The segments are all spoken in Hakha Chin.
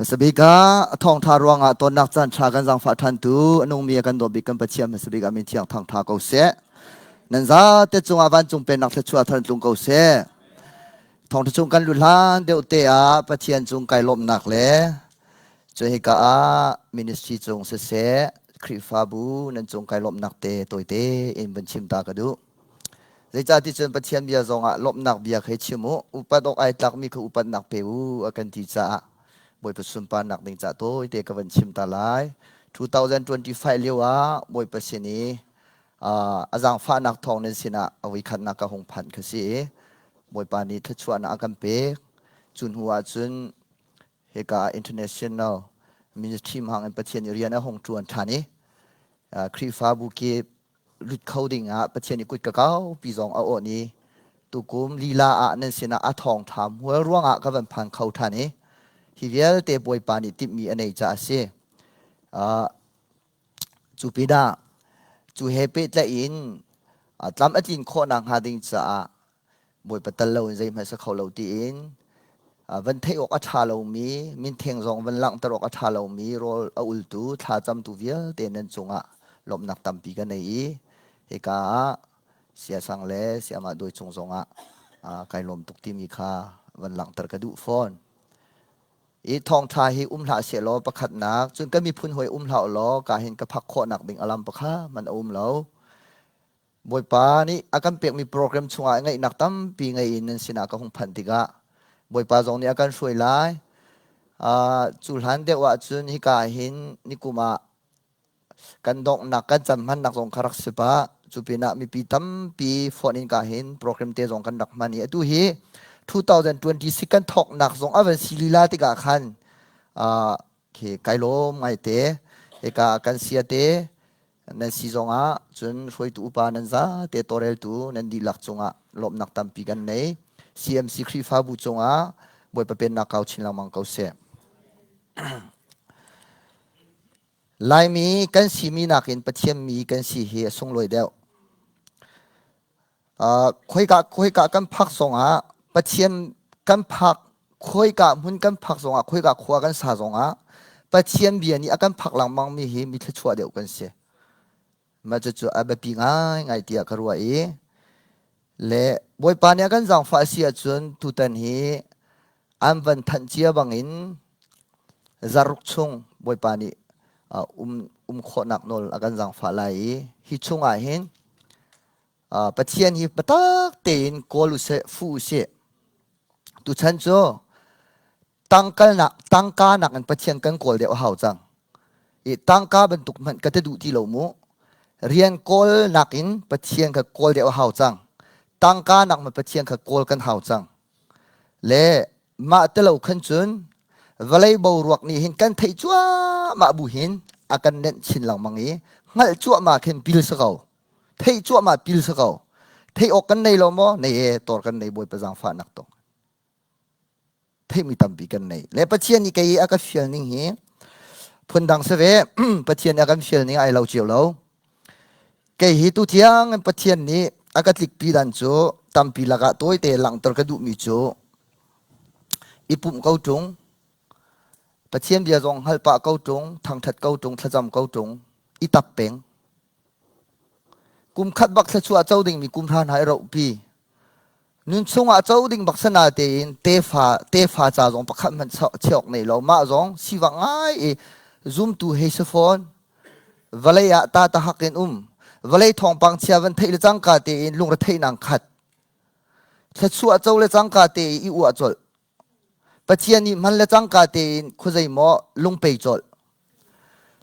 Hmasabik ah a thawngtha ruangah tonnak caan ṭha kan zaangfah ṭhantu a nungmi a kan dawt bik kan Pathian hmasabik ah min thiang thangṭha ko seh. Nan zate cungah vancung pennak thluachuah thar tlung ko seh. Thawngṭha chung kan lut hlan deuh te ah Pathian cung kai lawmhnak le cu hika ah ministry cung siseh Khrihfabu nan cung kai lawmhnak te tawite in van chim ta ka duh. Zeicahti cun Pathian bia zongah lawmhnak bia kha chim u, upat awk ai tlakmi kha upatnak pe u a kan ti caah Bawipa sunparnak ding caah tawite ka van chim ta lai. 2025 lio ah Bawipa sin i a zaangfahnak thawng nan sinah a voikhatnak ka hung phanh kha si i Bawipa nih thluachuahnak a kan pek. Cu hnu ah cun hika international ministry hmang in Pathian i rian a hung ṭuan ṭhan i Khrihfabu kip lut kho ding ah Pathian i kut ka kaupi zong a awn i tukum lila ah nan sinah a thawngṭha hmual ruangah ka van phan kho ṭhan i hi vialte Bawipa nih timhmi a nei caah a si. Uh, cu pinah cu he pehtlaih in tlam a tlin khawhnak hnga ding caah Bawipa tal loin zeihmanh si kho lo tiin van theih awk a ṭha lomi mintheng zong van langhter awk a ṭha lomi rawl a ultu thlacamtu vialte nan cungah lawmhnak tampi ka nei i hika ah siasang le siamah duai cung zongah kai lawm tuk timi kha van langhter ka duh fawn. I thawngṭha hi um hlah sehlaw pakhatnak cun kan miphun hawi um hlah law ka hin ka phak khawhnak ding a lam pakha man a um lo. Bawipa nih a kan pekmi program chungah ngaihnak tampi ngei in nan sinah ka hung phanh tikah Bawipa zong nih a kan hruai lai. Uh, cu hlan deuh ahcun hika hin nikum ah kan donghnak kan cam hmannak zong kha rak si pah. Cu pinah mipi tampi phone in ka hin program te zong kan rak hman i atu hi 2026 kan thawknak zong a van si lila tikah khan uh, khi kai lawm ngaite hika kan sia te nan si zongah cun hruaitu upa nan zate tawlreltu nan dihlak cungah lawmhnak tampi kan nei. CMC Khrihfabu cungah Bawipa pennak kau chin lengmang ko seh. Laimi kan simi nakin Pathian mi kan si hi a sunglawi deuh. Uh, khoika khoika kan phak zongah Pathian kan phak khoika hmun kan phak zongah khoika khua kan sa zongah Pathian bia nih a kan phak lengmang mi hi mi thluachuah deuh kan si. Mah cucu a biapi ngaingai tiah ka ruah i le Bawipa nih a kan zaangfah a si ahcun tutan hi an van thanh cia bangin zaruk chung Bawipa nih um um khawhnak nawl a kan zaangfah lai i hi chungah hin Pathian hi biatak tein kawl usih, fuh usih. Tuchan cu tangkalnak tangka nakin Pathian kan kawl deuh a hau cang. I tangka bantuk hmanh ka ti duh ti lo mu. Rian kawl nakin Pathian kha kawl deuh a hau cang. Tangka nak ma Pathian kha kawl kan hau cang. Le mah te lo khan cun vawlei boruak nih hin kan theih cuahmah bu hin a kan nenh chin lengmang i hngalh cuahmah khin pil si ko. Theih cuahmah pil si ko. Theih awk kan nei lo maw? Nei e, tor kan nei Bawipa zaangfahnak tong. Theihmi tampi kan nei. Le Pathian nih kei a ka fial ning hi phundang si ve. Pathian nih a kan fial ning ai lo cio lo. Kei hi tu thiang Pathian nih a ka tlikpi dan cu tampi lakah tawite langhter ka duhmi cu i pumh ko ṭung, Pathian bia zong hngalh pah ko ṭung, thangṭhat ko ṭung, thlacam ko ṭung, i tap peng. Kum khat bak thluachuah co dingmi kum hra hna i rohpi. Nun chungah co ding bak sana tein tefa tefa ca zong pakhat hmanh cheok nei lo. Mah zong sivak ngai i zumtu hei si fawn. Vawlei ah ta ta hak in um. Vawlei thawngpang chia van theih le cangka tein lungretheihnak khat. Thluachuah co le cangka te i uah colh. Pathian nih hman le cangka tein khuazei maw lungpei colh.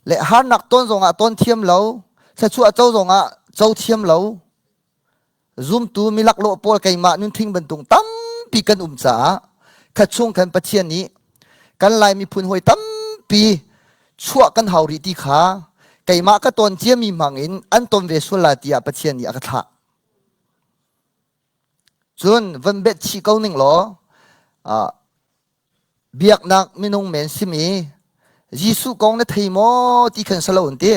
Le harnak ton zongah ton thiam lo, thluachuah co zongah co thiam lo, zumtu milaklawh pawl keimah nunthing bantuk tampi kan um caah khat chung khan Pathian nih kan Lai miphun hawi tampi chuah kan hau rih ti kha keimah ka ton ciami hmang in an ton ve sual la tiah Pathian nih a ka thlah. Cun van bet chih ko ning law biaknak minung men simi Jesuh kong na thei maw ti khan si lo an ti.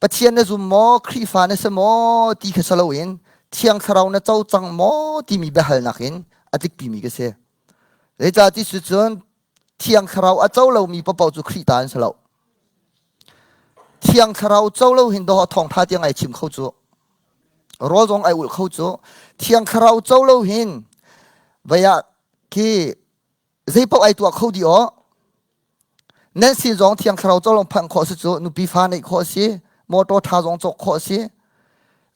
Pathian na zum maw, Khrihfa na si maw ti kha si loin Thiang Thlarau na co cang maw timi biahalnak in a tlikpimi ka si. Zeicah ti cu cun. Thiang Thlarau a co lomi paohpaoh cu Khrih ta an si lo. Thiang Thlarau co lo hin dawh thawngṭha tiang ai chim kho cu. Rawl zong ai ulh kho cu. Thiang Thlarau co lo hin vei ah khi zei paoh ai tuah kho dih aw. Nan sin zong Thiang Thlarau co lawng phanh khawh si cu nupi fa neih khawh si, motor ṭha zong cawk khawh si.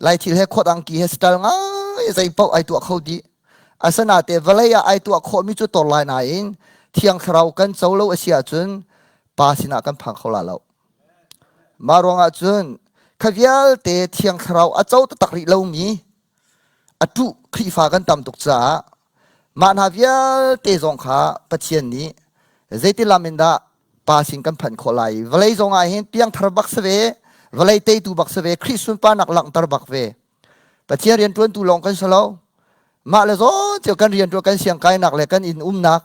Lai thil he khuat angki he style ngai zei paoh ai tuah kho dih. Asinain vawlei ah ai tuah khawhmi cu tor lai nain Thiang Thlarau kan co lo a si ahcun Pa sinah kan phang kho la lo. Mah ruangah cun kha vialte Thiang Thlarau a co taktak rih lomi a ṭuh Khrihfa kan tam tuk caah mah hna vialte zong kha Pathian nih zeiti lam in dah Pa sin kan phanh khawh lai i vawlei zong ah hin piangthar bak si ve, vawlei teitu bak si ve, Khrih sunparnak langhter bak ve. Pathian rianṭuantu lawng kan si lo. Mah le zawn cio kan rianṭuan kan siangkainak le kan inn umnak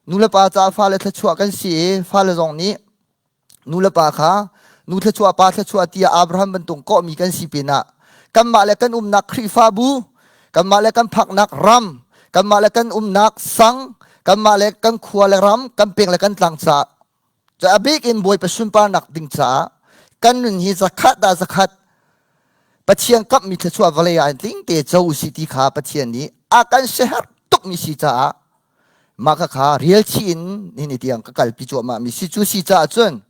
nulepa caah fale thluachuah kan si i fale zong nih nulepa kha nu thluachuah pa thluachuah tiah Abraham bantuk kawhmi kan si pinah kanmah le kan umnak Khrihfabu kanmah le kan phaknak ram kanmah le kan umnak sang kanmah le kan khua le ram kan peng le kan tlang caah a bik in Bawipa sunparnak ding caah kan nun hi zakhat dah zakhat Pathian kamhmi thluachuah vawlei ah tling te co usih ti kha Pathian nih a kan siaherh tukmi si caah mah kha kha rial chih in nihin tiang ka kalpi cuahmah mi si cu si caah cun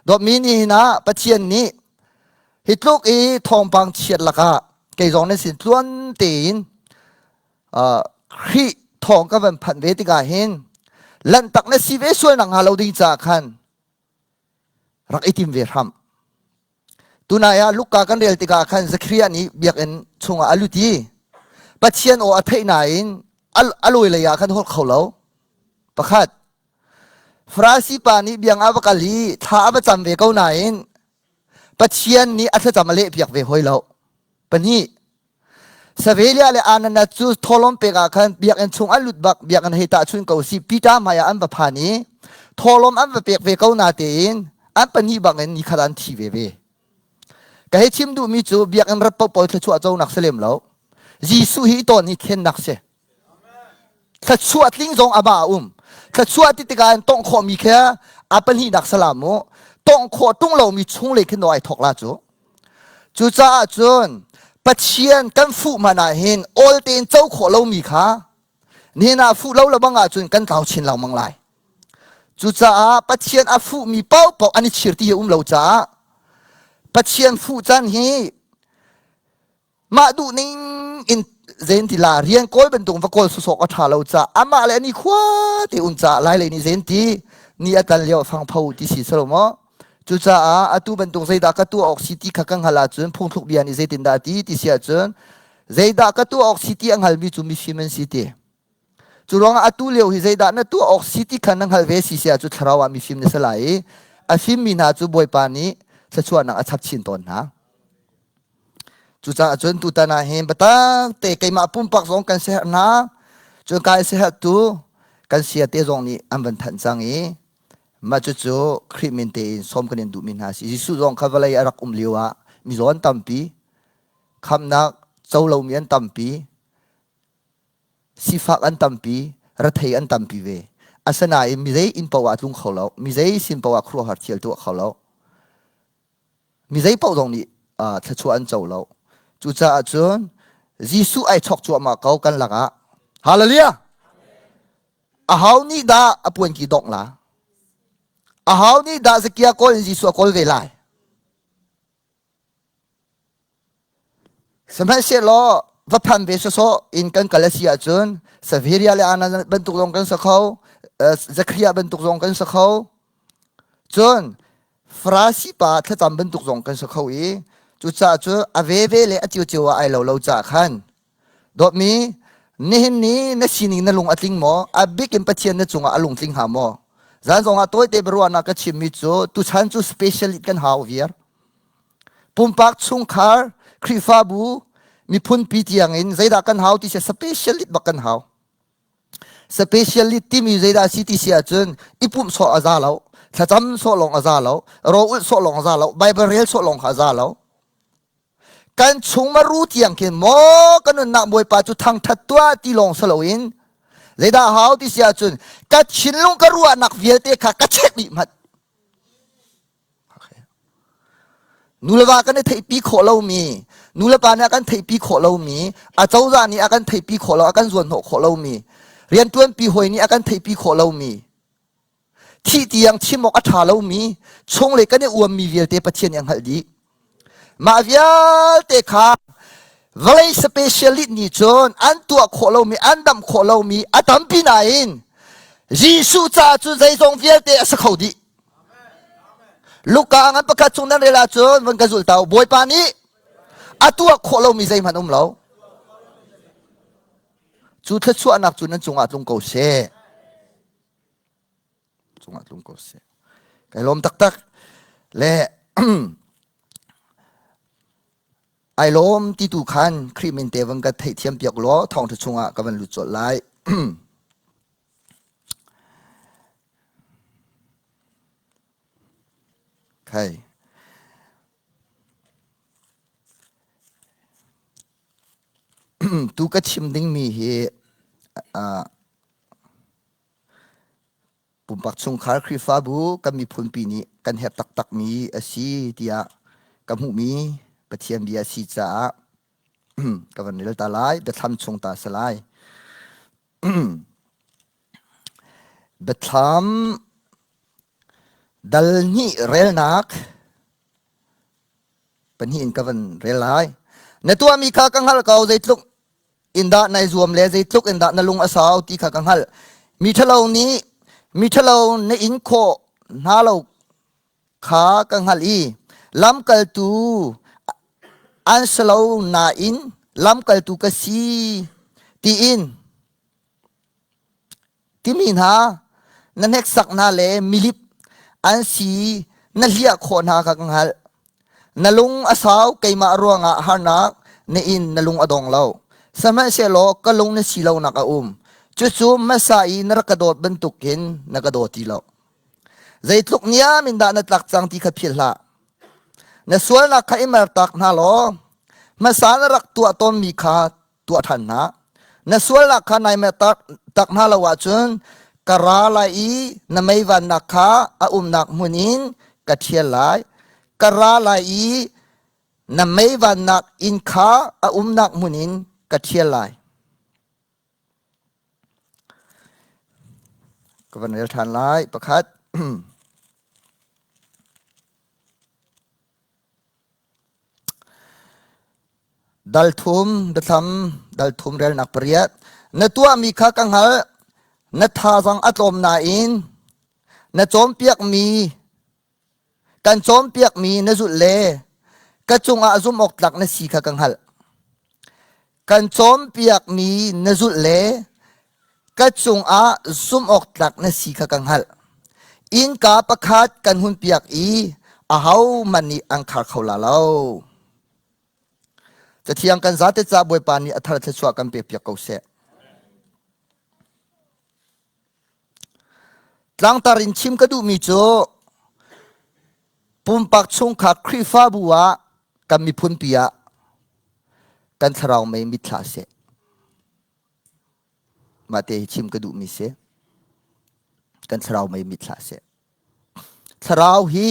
dawtmi nihin ah Pathian nih hi tluk i thawngpang chiat lakah kei zong nan sin tluan tein Khrih thawng ka van phanh ve tikah hin lanhtak na si ve sual nak hnga lo ding caah khan rak i tim ve hram. Tunai ah Luka kan rel tikah khan Zakariah nih biakinn chungah a lut i Pathian aw a theih nain a lawi lei ah khan holh kho lo. Pakhat, Farasi pa nih biang a va kal i thla a va cam ve ko nain Pathian nih a thlacam a lehpiak ve hoi lo. Pahnih, Savelia le Anana cu thawhlawm pek ah khan biakinn chung an lut bak biakinn hei tahchun ko si Peter hmai ah an va phan i thawhlawm an va pek ve ko na tein an pahnih bang in nikhat an thi ve ve. Ka hei chim duhmi cu biakinn rat paohpaoh thluachuah conak si lem lo. Jesuh hi tawn hi thlennak si. Thluachuah tling zong amah a um. Thluachuah ti tikah in tongh khawhmi khi a pahnihnak salam mu. Tongh khawh tung lomi chung le khin ai thok la cu. Cucaah cun Pathian kan fuh hmanh ah hin awl tein co khawh lomi kha nihin ah fuh lo lebang ahcun kan tlau chin lengmang lai. Cucaah Pathian a fuhmi paohpaoh an i chir ti hi um lo caah Pathian fuh caan hi mah duh ning in zen ti la rian kawl bantuk va kawl sawsawk a ṭha lo ca amah le ani khua te um ca lai lei nih zen ti ni a tan lio fang pho ti si salo maw cucaah atu bantuk zeidah ka tuah awk si ti kha ka hngal ahcun phungthluk bia nih zeitindah ti ti si ahcun zeidah ka tuah awk si ti a hngalmi cu mifim an si ti Cu ruangah atu lio hi zeidah na tuah awk si ti kha na hngalh ve si si ahcun thlarau ah mifim na si lai i a fimmi hna cu Bawipa nih thluachuahnak a chap chin tawn hna. Cucaah cun tutan ah hin biatak te keimah pumpak zong kan siaherh hna. Cun kai siaherhtu kan sia te zong nih an van thanh cang i mah cucu Khrih min tein sawm kan in duhmi hna si. Jesuh zong kha vawlei a rak um lio ah mizaw an tampi, khamhnak co lomi an tampi, Sifak an tampi, rethei an tampi ve. Asinain mi zei inn paoh ah a tlung kho lo. Mi zei sin paoh ah khuaruahhar thil tuah kho lo. Mi zei paoh zong nih uh, thluachuah an co lo. Cucaah cun Jesuh ai chawk cuahmah ko kan lakah. Hallelujah! Ahau nih dah a puanki dongh la? Ahau nih dah Zakia kawl in Jesuh a kawl ve lai? Sihmanhsehlaw va phan ve sawsawh in kan kal a si ahcun Savaria le Anna bantuk zong kan si kho, Zakariah bantuk zong kan si kho. Cun Farasi pa thlacam bantuk zong kan si kho i cucaah cu a veve le a ciocio ah ai lo lo caah khan dawtmi nihin ni na sining na lung a tling maw? A bik in Pathian na cungah a lung tling hnga maw? Zan zongah tawite biaruahnak ka chimmi cu tuchan cu specialist kan hau viar. Pumpak chungkhar, Khrihfabu, miphunpi tiangin zeidah kan hau ti si specialist bak kan hau. Specialist timi zeidah si ti si ahcun i pumh sawh a za lo, thlacam sawh lawng a za lo, rawl ulh sawh lawng a za lo, Bible rel sawh lawng kha a za lo. Kan chung maru tiang khin maw kan nunnak Bawipa cu thangthat tuah ti lawng si loin. Zeidah hau ti si ahcun ka thinlung ka ruahnak vialte kha ka check dih hmanh. Nuleva kan i theihpi khawh lomi, nulepa nih a kan theihpi khawh lomi, a cozah nih a kan theihpi khawh lo, a kan zuanhnawh khawh lomi, rianṭuanpi hawi nih a kan theihpi khawh lomi, thih tiang chim awk a ṭha lomi, chunglei kan i uammi vialte Pathian nih a hngalh dih. Mah vialte kha vawlei specialist nih cun an tuah khawh lomi, an damh khawh lomi a tampi nain Jesuh caah cun zeizong vialte a si kho dih. Luka ngan pakhat chung nan rel ahcun van ka zulh tau Bawipa nih a tuah khawh lomi zeihmanh um lo. Cu thluachuahnak cu nan cungah tlung ko seh. Cungah tlung ko seh. Kai lawm taktak. Le ai lawm ti tu khan Khrih min te van ka theihthiam piak law thawngṭha chungah ka van lut colh lai. Khai. Tu ka chim dingmi hi uh, pumpak chungkhar Khrihfabu kan miphunpi nih kan herh taktakmi a si tiah ka hmuhmi Pathian bia a si caah ka van rel ta lai biathlam chung ta si lai. Biathlam dal hnih relnak pahnih in ka van rel lai. Na tuahmi kha ka hngalh ko zeitluk in dah nai zuam le zeitluk in dah na lung a sau ti kha ka hngalh. Mi ṭhalo nih mi ṭhalo na in khawh hna lo kha ka hngalh i lamkaltu an si lo nain lamkaltu ka si tiin timi hna na hneksak hna le milip an si na hliah khawh hna kha ka hngalh. Na lung a sau keimah ruangah harnak na in na lung a dong lo. Sihmanhsehlaw ka lung na si lonak a um. Cucu hmasa i na rak ka dawt bantukin na ka daw ti lo. Zeitluk niam in dah na tlak cang ti kha philh hlah. Na sualnak kha i mertak hna law hmasa na rak tuah tawnmi kha tuah ṭhan hna. Na sualnak kha nai mertak tak hna lo ahcun ka ra lai i na meivannak kha a umnak hmun in ka ṭhial lai. Ka ra lai i na meivannak inn kha a umnak hmun in ka ṭhial lai. Ka van rel ṭhan lai. Pakhat. Dal thum, biathlam, dal thum relnak pariat. Na tuahmi kha ka hngalh. Na thazang a tlawm nain na cawnpiakmi kan cawnpiakmi na zulh le ka cungah zumh awk tlak na si kha ka hngalh. Kan cawnpiakmi na zulh le ka cungah zumh awk tlak na si kha ka hngalh. Innka pakhat kan hunpiak i ahohmanh nih an khar kho la lo. Cathiang kan zate ca Bawipa nih a thar thluachuah kan pekpiak ko seh. Tlangtar in chim ka duhmi cu pumpak chungkhar Khrihfabu ah kan miphunpi ah kan thlarau mei mit hlah seh. Mah te hi chim ka duhmi si. Kan thlarau mei mit hlah seh. Thlarau hi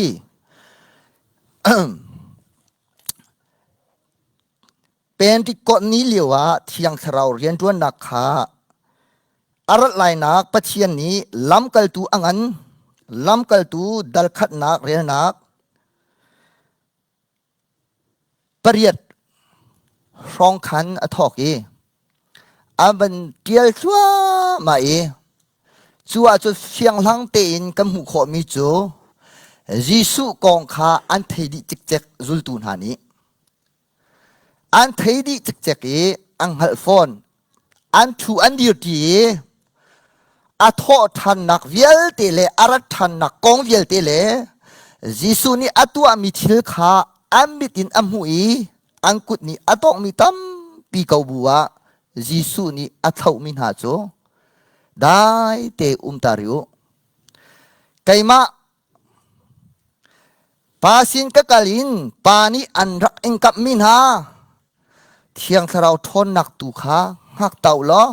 Pentikot ni lio ah Thiang Thlarau rianṭuannak kha a rat lainak Pathian nih lamkaltu a ngan, lamkaltu dal khatnak relnak pariat hrawng khan a thawk i a van ṭial thluahmah i cu ahcun fianghlang tein kan hmuh khawhmi cu Jesuh kong kha an thei dih cikcek zultu hna nih. An thei dih cikcek i an hngalh fawn. An ṭhu an dirṭi i a thawh ṭhannak vialte le a rat ṭhannak kong vialte le Jesuh nih a tuahmi thil kha an mit in a hmuh i an kut nih a tawnghmi tampi ko bu ah Jesuh nih a thlauhmi hna cu dai te um ta rih u. Keimah Pa sin ka kal in pa nih an rak in kamhmi hna Thiang Thlarau ṭhawnnak tu kha hngak ta u law.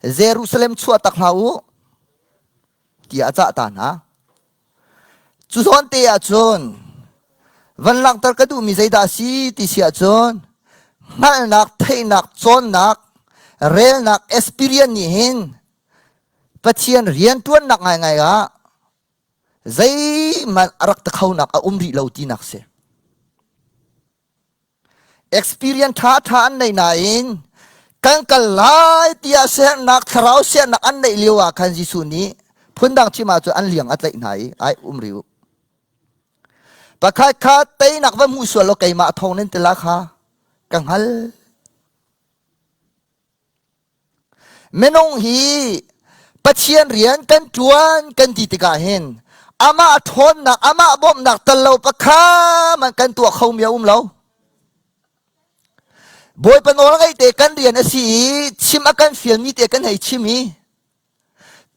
Jerusalem chuah tak hlah u tiah a cah ta hna. Cu zawn te ah cun van langhter ka duhmi zeidah a si ti si ahcun hngalhnak, theihnak, cawnnak, relnak, experience nih hin Pathian rianṭuannak ngaingai ah zeihmanh a rak takhonak a um rih lo tinak si. Experience ṭha ṭha an nei nain kan kal lai tiah sernak thlarau sernak an neih lio ah khan Jesuh nih phundang chim ahcun an liang a tlaih hna i ai um rih u. Pakhat kha teinak va hmuh sual law keimah thawng nan tila kha ka hngal. Minung hi Pathian rian kan ṭuan kan ti tikah hin amah ṭhawnnak, amah bawmhnak tal lo pakhat man kan tuah khomi a um lo. Bawipa nawl ngaih te kan rian a si i chim a kan fialmi te kan hei chim i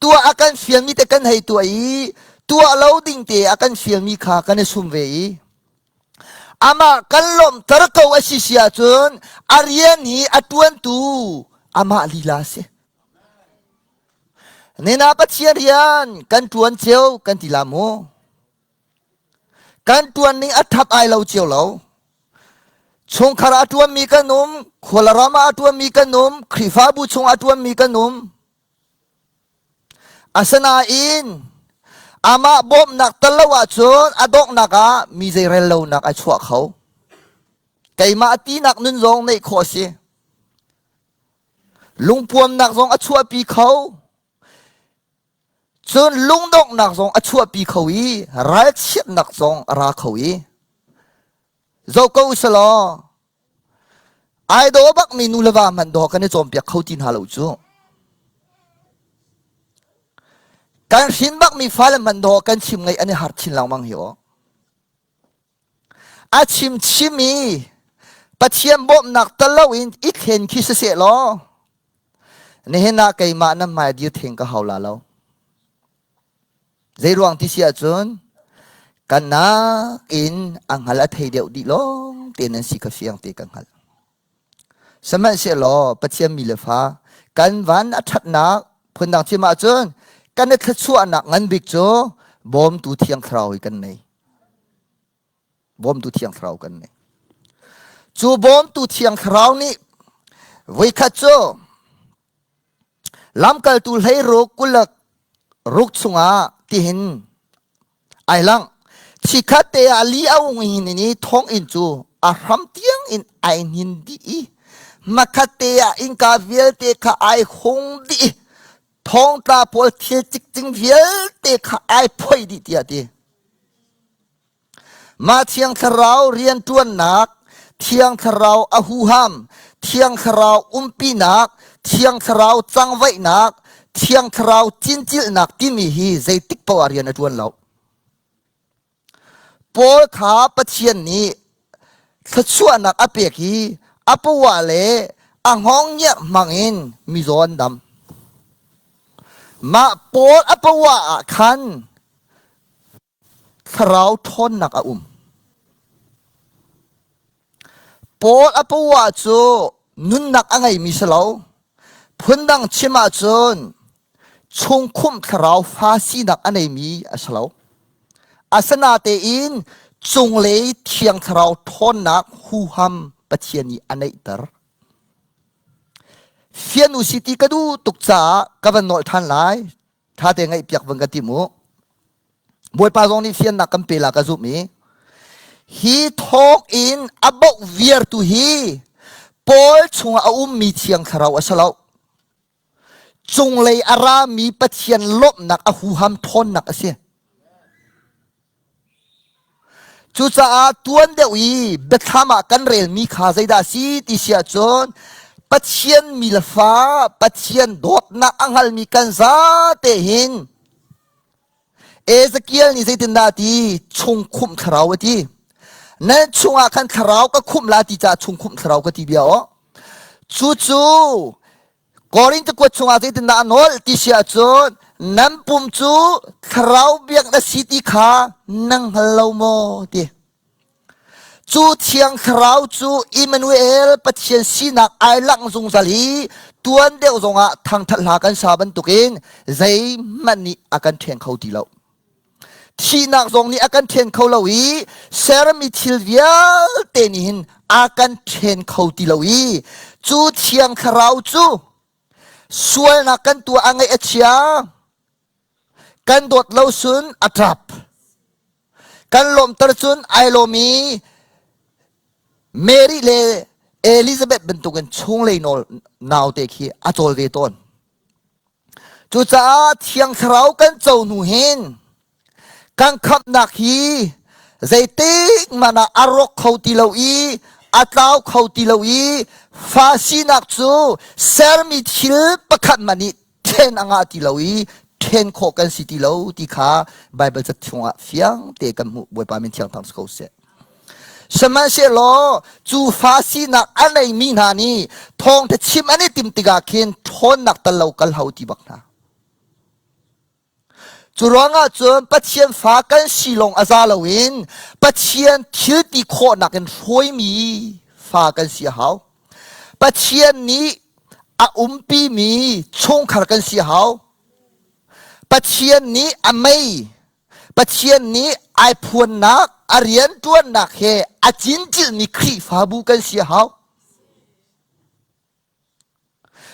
tuah a kan fialmi te kan hei tuah i tuah lo ding te a kan fialmi kha kan i sum ve i amah kan lawmhter ko a si si ahcun a rian hi a ṭuantu amah lila a si. Nina Pathian rian kan ṭuan cio kan ti la mu. Kan ṭuan ning a ṭhap ai lo cio lo. Chungkhar a ṭuanmi kan um, khualaram ah a ṭuanmi kan um, Khrihfabu chung a ṭuanmi kan um. Asinain amah bawmhnak tel lo ahcun a donghnak ah mi zeirel lonak a chuah kho. Keimah tinak nun zong neih khawh a si. Lungpuamnak zong a chuahpi kho. Cun lungdonghnak zong a chuahpi kho i ralchiatnak zong a ra kho i zoh ko usalaw Ai daw bakmi nu le va hmanh dawh kan i cawnpiak kho ti hna lo cu. Kan hrin bakmi fale hmanh dawh kan chim ngaih an i har chin lengmang hi aw. A chim chim i Pathian bawmhnak tal loin i thlen khi siseh law nihin ah keimah nan hmai dir theng ka hau la lo. Zeiruang ti si ahcun kan nakin a hngal a thei deuh dih lawng te nan si kha fiang te ka hngalh. Sihmanhsehlaw Pathian mi le fa kan van a ṭhatnak phundang chim ahcun kan i thluachuahnak ngan bik cu bawmtu Thiang Thlarau hi kan nei. Bawmtu Thiang Thlarau kan nei. Cu bawmtu Thiang Thlarau nih voikhat cu Lamkaltu hleiruk kulak ruk chungah tihin ai lang. Chikhat te ah li a ung hin i thonginn cu a hram tiang in ai hnin dih i hmakhat te ah innka vialte kha ai hung dih i thongtla pawl thil cikcing vialte kha ai phoih dih tiah a ti. Mah Thiang Thlarau rianṭuannak, Thiang Thlarau a huham, Thiang Thlarau umpinak, Thiang Thlarau cangvaihnak, Thiang Thlarau cincilhnak timi hi zeitik paoh ah rian a ṭuan lo. Paul kha Pathian nih thluachuahnak a pek i a pawa le a hngawng ngiar hmangin mizaw an dam. Mah Paul a pawa ah khan Thlarau ṭhawnnak a um. Paul a pawa cu nunnak a ngeimi si lo. Phundang chim ahcun chungkhumh thlarau fa sinak a neimi a si lo. Asinatein cunglei thiang thlarau ṭhawnnak huham Pathian nih a neihter. Fian u si ti ka duh tuk caah ka van nolh ṭhan lai. Ṭha te ngaihpiak van ka tim u. Bawipa zong nih fiannak kan pe la ka zumh i hi thawk in a boh viartu hi Paul chungah a ummi Thiang Thlarau a si lo. Cunglei a rami Pathian lawmhnak a huham ṭhawnnak a si. Cucaah tuan deuh i biathlam ah kan relmi kha zeidah a si ti si ahcun Pathian mi le fa, Pathian dawtnak a hngalmi kan zate hin Ezekiel nih zeitindah a ti? Chungkhumh thlarau a ti. Nan chungah khan thlarau ka khumh la ti caah chungkhumh thlarau ka ti bia aw. Cucu Korinth kuat chungah zeitindah a nawl ti si ahcun nan pum cu thlarau biak na si ti kha nan hngal lo maw ti. Cu thiang thlarau cu Emmanuel Pathian sinak ai langh zungzal i Tuan deuh zongah thangthat hla kan sa bantukin zeihmanh nih a kan ṭhen kho ti lo. Thihnak zong nih a kan ṭhen kho lo i sermi thil vialte nih hin a kan ṭhen kho ti lo i cu Thiang Thlarau cu sualnak kan tuah a ngaih a chia kan dawt lo sun a ṭap kan lawmter cun ai lawm i Mary le Elizabeth bantukin chunglei nawl naute khi a cawl ve tawn. Cucaah Thiang Thlarau kan co hnu hin kan khamhnak hi zeitik hmanh ah a rawk kho ti lo i a tlau kho ti lo i fa sinak cu sermi thil pakhat hmanh nih ṭhen a ngah ti lo i ṭhen khawh kan si ti lo ti kha Baibal ca chungah fiang te kan hmuh. Bawipa min thiang thang si ko seh. Sihmanhsehlaw cu fa sinak a neimi hna nih thawngṭha chim an i tim tikah khin ṭhawnnak tal lo kal ho ti bak hna. Cu ruangah cun Pathian fa kan si lawng a za loin Pathian thil ti khawhnak in hruaimi fa kan si a hau. Pathian nih a umpimi chungkhar kan si a hau. Pathian nih a mei, Pathian nih ai phuannak, a rianṭuannak he a cincilmi Khrihfabu kan si a hau.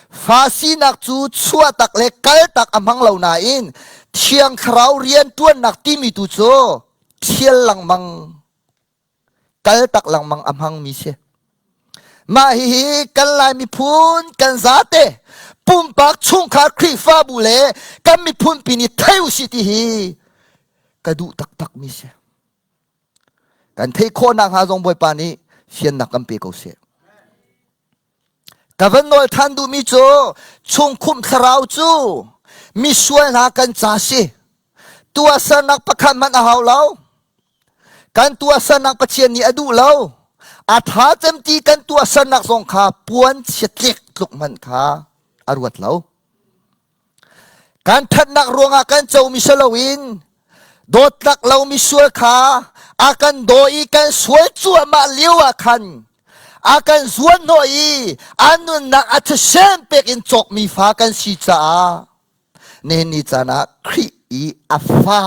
Fa sinak cu chuahtak le kaltak a hmang lo nain Thiang Thlarau rianṭuannak timi tu cu ṭhial lengmang, kaltak lengmang a hmangmi si. Mah hihi kan Lai miphun kan zate pumpak chungkhar Khrihfabu le kan miphunpi nih thei usih ti hi ka duh taktakmi si. Kan theih khawh nakhnga zong Bawipa nih fiannak kan pe ko seh. Ka van nawl than duhmi cu chungkhumh thlarau cu misual hna kan ca si. Tuahsernak pakhat hmanh a hau lo. Kan tuahsernak Pathian nih a duh lo. A tha cem ti kan tuahsernak zong kha puan chiatlik tluk hmanh kha a ruat lo. Kan ṭhatnak ruangah kan comi si loin dawtlak lomi sual kha a kan daw i kan sual cuahmah lio ah khan a kan zuanhnawh i a nunnak a thisen pek in cawkmi fa kan si caah nihin ni caan ah Khrih i a fa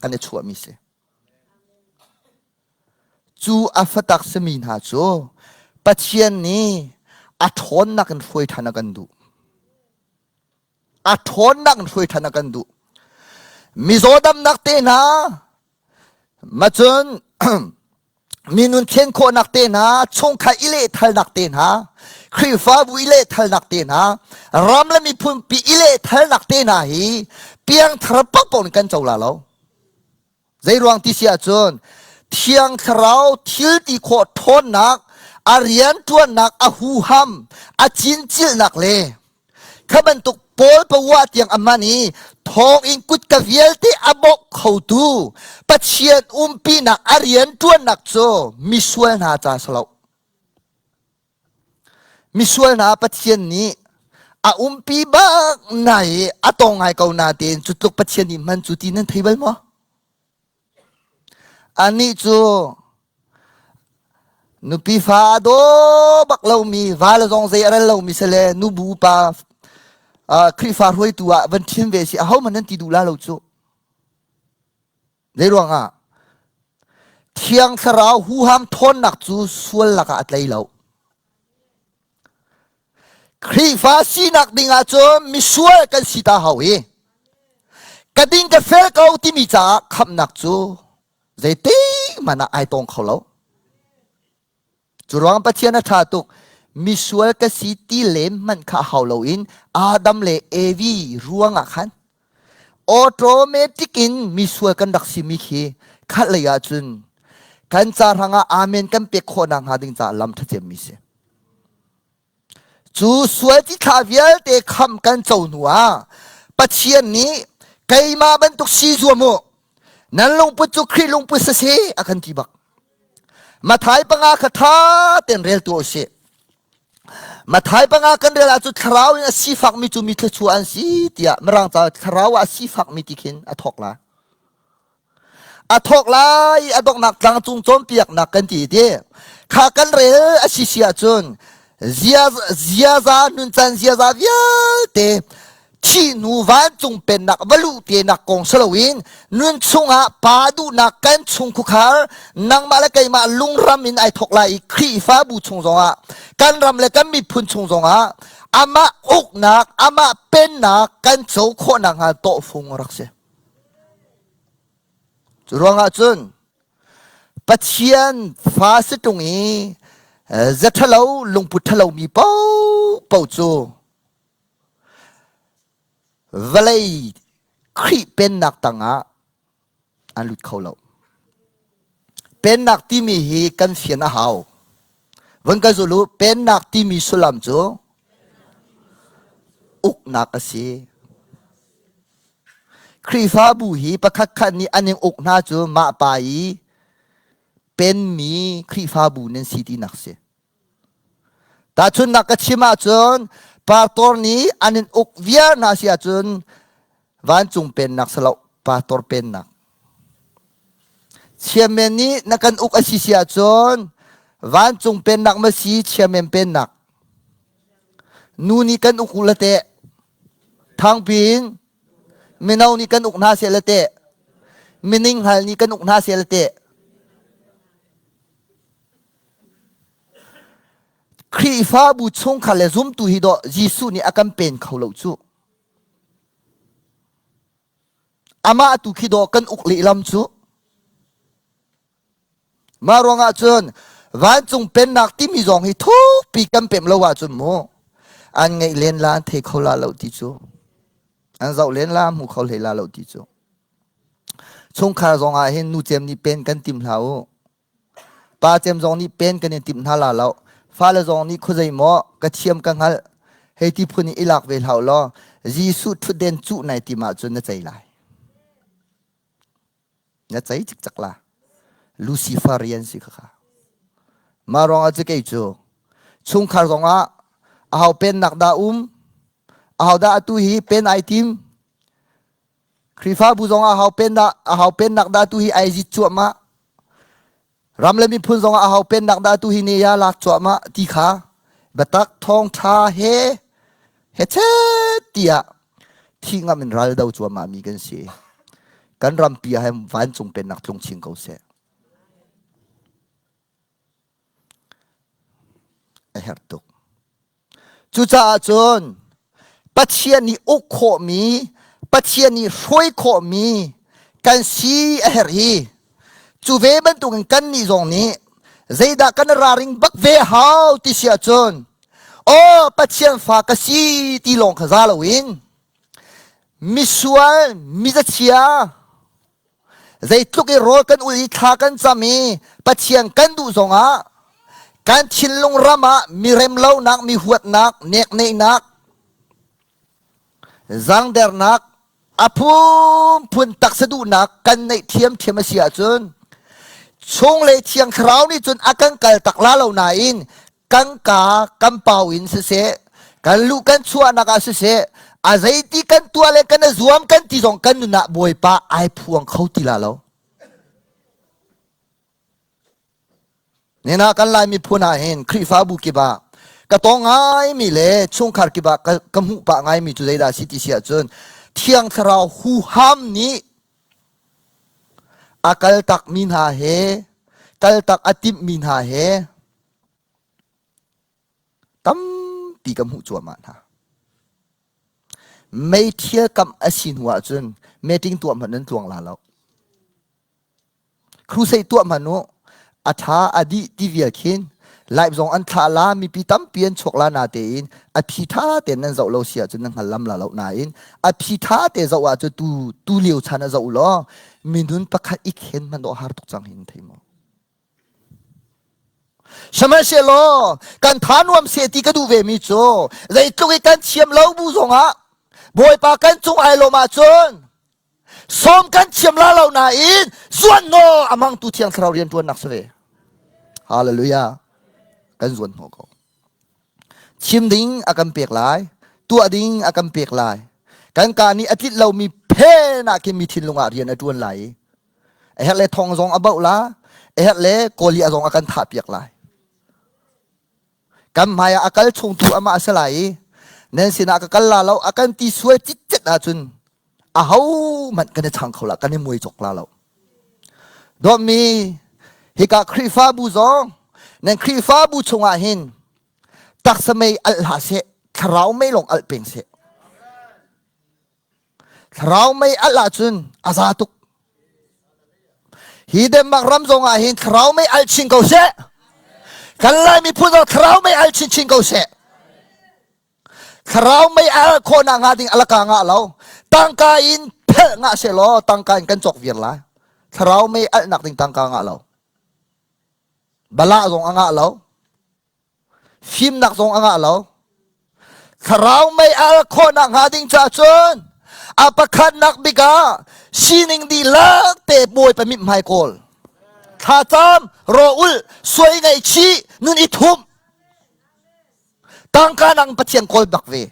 kan i chuahmi si. Cu a fatak simi hna cu Pathian nih a ṭhawnnak in hruai ṭhan a kan duh. A ṭhawnnak in hruai ṭhan a kan duh. Mizaw damnak te hna, macun minun thlen khawhnak te hna, chungkhar i lehthalnak te hna, Khrihfabu i lehthalnak te hna, ram le miphun pi i lehthalnak te hna hi piangthar paohpaoh in kan co la lo. Zeiruang ti si ahcun Thiang Thlarau thil ti khawh ṭhawnnak, a rianṭuannak, a huham, a cincilnak le kha bantuk Paul pawa tiang a hman i thawngin kutka vialte a bawk khotu Pathian umpinak a rianṭuannak cu misual hna ca si lo. Misual hna Pathian nih a umpi bak na i a tong ngai ko natein cu tluk Pathian nih hman cu ti nan thei bal maw? Anih cu nupi fa a daw bak lomi va le zong zei a rel lomi si le nubu pa Khrihfa hruaitu ah van ṭhin ve si ahohmanh nan ti duh la lo cu. Zeiruangah? Thiang Thlarau huham ṭhawnnak cu sual lakah a tlei lo. Khrihfa sinak ding ahcun misual kan si ta hau i ka ding ka fel ko timi caah khamhnak cu zeitik hmanh ah ai tong kho lo. Cu ruang Pathian a ṭha tuk. Misual ka si ti lem hmanh kha hau loin Adam le Evi ruangah khan automatic in misual kan rak simi khi khat lei ahcun kan ca hrangah amen kan pek khawh nak hnga ding caah lam ṭha mi si. Cu sual cithlah vialte kham kan co hnu ah Pathian nih keimah bantuk si zuam u nan lungput cu Khrih lungput saseh a kan ti bak. Mathai panga kha ṭha tein rel tuah usih. Mathai panga kan rel ahcun thlarau in a sifakmi cu mi thluachuah an si tiah Mirang ca thlarau ah a sifakmi ti khin a thawk lai. A thawk lai i a donghnak tlangcung cawnpiaknak kan ti ti. Kha kan rel a si si ahcun. Ziaza nuncan ziaza vialte thih hnu vancung pennak va luh tenak kong si loin nun chungah pa duhnak kan chung khukhar nangmah le keimah lungram in ai thok lai i Khrihfabu chung zongah kan ram le kan miphun chung zongah amah uknak amah pennak kan co khawhnak hnga tawhfung a rak si. Cu ruangah cun Pathian fa si ṭung i ze ṭhalo lungput ṭhalo mi paohpaoh cu vawlei Khrih pennak tangah an lut kho lo. Pennak timi hi kan fian a hau. Vun ka zul u, pennak timi sullam cu uknak a si. Khrihfabu hi pakhat khat nih an in uk hna cu mah pa i penmi Khrihfabu nan si tinak si. Tahchunhnak ka chim ahcun pastor nih an in uk viar hna si ahcun vancung pennak si lo pastor pennak. Chairman nih na kan uk a si si ahcun vancung pennak ma si chairman pennak. Nu nih kan uk u la teh. Thangpi in mino nih kan uk hna seh la teh. Mining hal nih kan uk hna seh la teh. Khrihfabu chungkhar le zumtu hi dawh Jesuh nih a kan pen kho lo cu. Amah tu khi dawh kan uk lehlam cu. Mah ruangah cun vancung pennak timi zong hi thukpi kan pem lo ahcun mu an ngeih len la an thei kho la lo ti cu. An zoh len la hmu kho hlei la lo ti cu. Chungkhar zong ah hin nu cem nih pen kan tim hlah u. Pa cem zong nih pen kan in timh hna la lo. Fale zong nih khuazei maw ka thiam ka hngalh hei ti phun in i lak ve hlah law Jesuh ṭhutden cuh nai tim ahcun na cei lai. Na cei cikcak la. Lucifer rian si khakha. Mah ruangah cu kei cu chungkhar zongah aho pennak dah um aho dah atu hi pen ai tim Khrihfabu zong ah hau pennak ahau pennak dah tu hi ai zit cuahmah. Ram le miphun zong ah ahau pennak dah tu hi ne ya lak cuahmah ti kha biatak thawngtha he he chet tiah thi ngam in ral do cuahmah mi kan si. Kan rampi ah hin vancung pennak tlung chin ko seh. A herh tuk. Cucaah cun Pathian nih uk khawhmi, Pathian nih hruai khawhmi kan si a herh hi. Cu ve bantukin kannih zong nih zeidah kan raring bak ve hau ti si ahcun aw Pathian fa ka si ti lawng kha za loin misual, mizachia, Zeitluk i rawl kan ul i thla kan cam i Pathian kan duh zongah kan thinlung ram ah mi remlonak, mi huatnak, nekneihnak, zangdernak, a phunphun taksa duhnak kan neih thiamthiam a si ahcun chunglei thiang thlarau nih cun a kan kal tak la lo nain kan ka kan pau in siseh kan luh kan chuahnak ah siseh a zeiti kan tuah le kan zuam kan ti zong kan nun ah bawipa ai phuang kho ti la lo nena kan lai miphun ah hin Khrihfabu kip ah ka tong ngaimi le chungkhar kip ah ka hmuh pah ngaimi cu zeidah si ti si ahcun thiang thlarau huham nih a kaltak mi hna he kaltak a timhmi hna he Tampi ka hmuh cuahmah hna. Meithial kamh a si hnu ahcun meeting tuah hmanh nan tluang la lo. Crusade tuah hmanh u, a tha a dih ti vial khin live zong an thlah la mipi tampi an chuak la na tein a phi tha tein nan zoh lo si ahcun nan hngal lam la lo nain a phi tha te zoh ahcun tu tu lio chan a zoh law minun pakhat i khen hmanh dawh har tuk cang hin thei maw Sihmanhsehlaw kan tha nuam seh ti ka duh vemi cu zeitluk i kan thiam lo bu zongah Bawipa kan cung ai lawm ahcun sawm kan thiam la lo nain zuan naw a hmangtu Thiang Thlarau rianṭuannak si ve. Hallelujah. Kan zuan hnawh ko. Chim ding a kan pek lai, tuah ding a kan pek lai. Kan ka nih a tlinh lomi phen ah khin mi thinlung ah rian a ṭuan lai i a herh le thong zong a bauh la a herh le kawli a zong a kan thah piak lai. Kan hmai ah a kal chungtu amah a si lai i nan sinah ka kal la lo a kan ti sual citcet ahcun ahohmanh kan i chang kho la kan i muai cawk la lo. Dawtmi hika Khrihfabu zong nan Khrihfabu chungah hin taksa mei alh hlah seh thlarau mei lawng alh peng seh. Thlarau mei alh ahcun a za tuk. Hi Denmark ram zong ah hin thlarau mei alh chin ko seh. Kan Lai miphun zong thlarau mei alh chinchin ko seh. Thlarau mei alh khawhnak hnga ding alaka ngah lo. Tangka in phelh ngah seh law tangka in kan cawk viar lai. Thlarau mei alhnak ding tangka ngah lo. Balah zong a ngah lo. Fimnak zong a ngah lo. Thlarau mei al khawhnak hnga ding caah cun a pakhatnak bik ah sining dihlak te Bawipa mithmai kawl. Thlacam, rawul, suai ngaihchih, nun i thumh. Tangka nang Pathian kawl bak ve.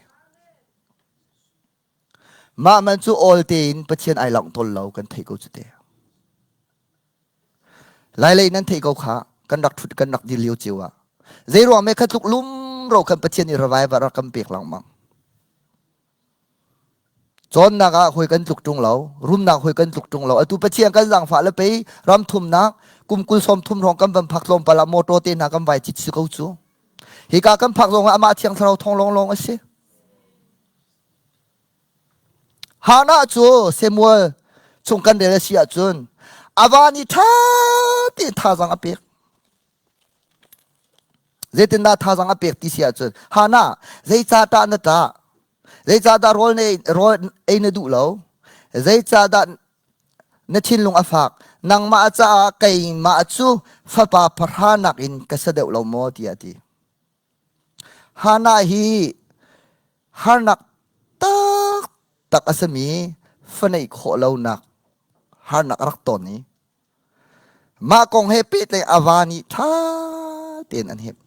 Mah man cu awl tein Pathian ai langh tawl lo kan theih ko cu te. Lailei nan theih ko kha kan rak thut kan rak dir lio cio ah. Zei ruang me kha tluk lum ro kan Pathian i revival rak kan pek lengmang. Cawnnak ah hoi kan tluk ṭung lo, rumnak hoi kan tluk ṭung lo. Atu Pathian kan zaangfah le pei ram thumnak kum kul sawm thum hrawng kan van phak tlawmpal ah motor te hna kan vai cit si ko cu. Hika kan phak zong ah amah thiang thlarau thong lawnglawng a si. Hannah cu Samuel chung kan rel a si ahcun a va nih ṭha tein thazaang a pek. Zeitindah thazaang a pek ti si ahcun Hannah zeicah ṭah na ṭah? Zeicahdah rawl na rawl ei na duh lo? Zeicahdah na thinlung a fak? Nangmah caah keimah cu fapa pahra nakin ka sa deuh lo maw? tiah a ti. Hannah hi harnak taktak a simi fa neih khawh lonak harnak a rak ton i mah kong he pehtlaih a va nih ṭha tein an hnemh.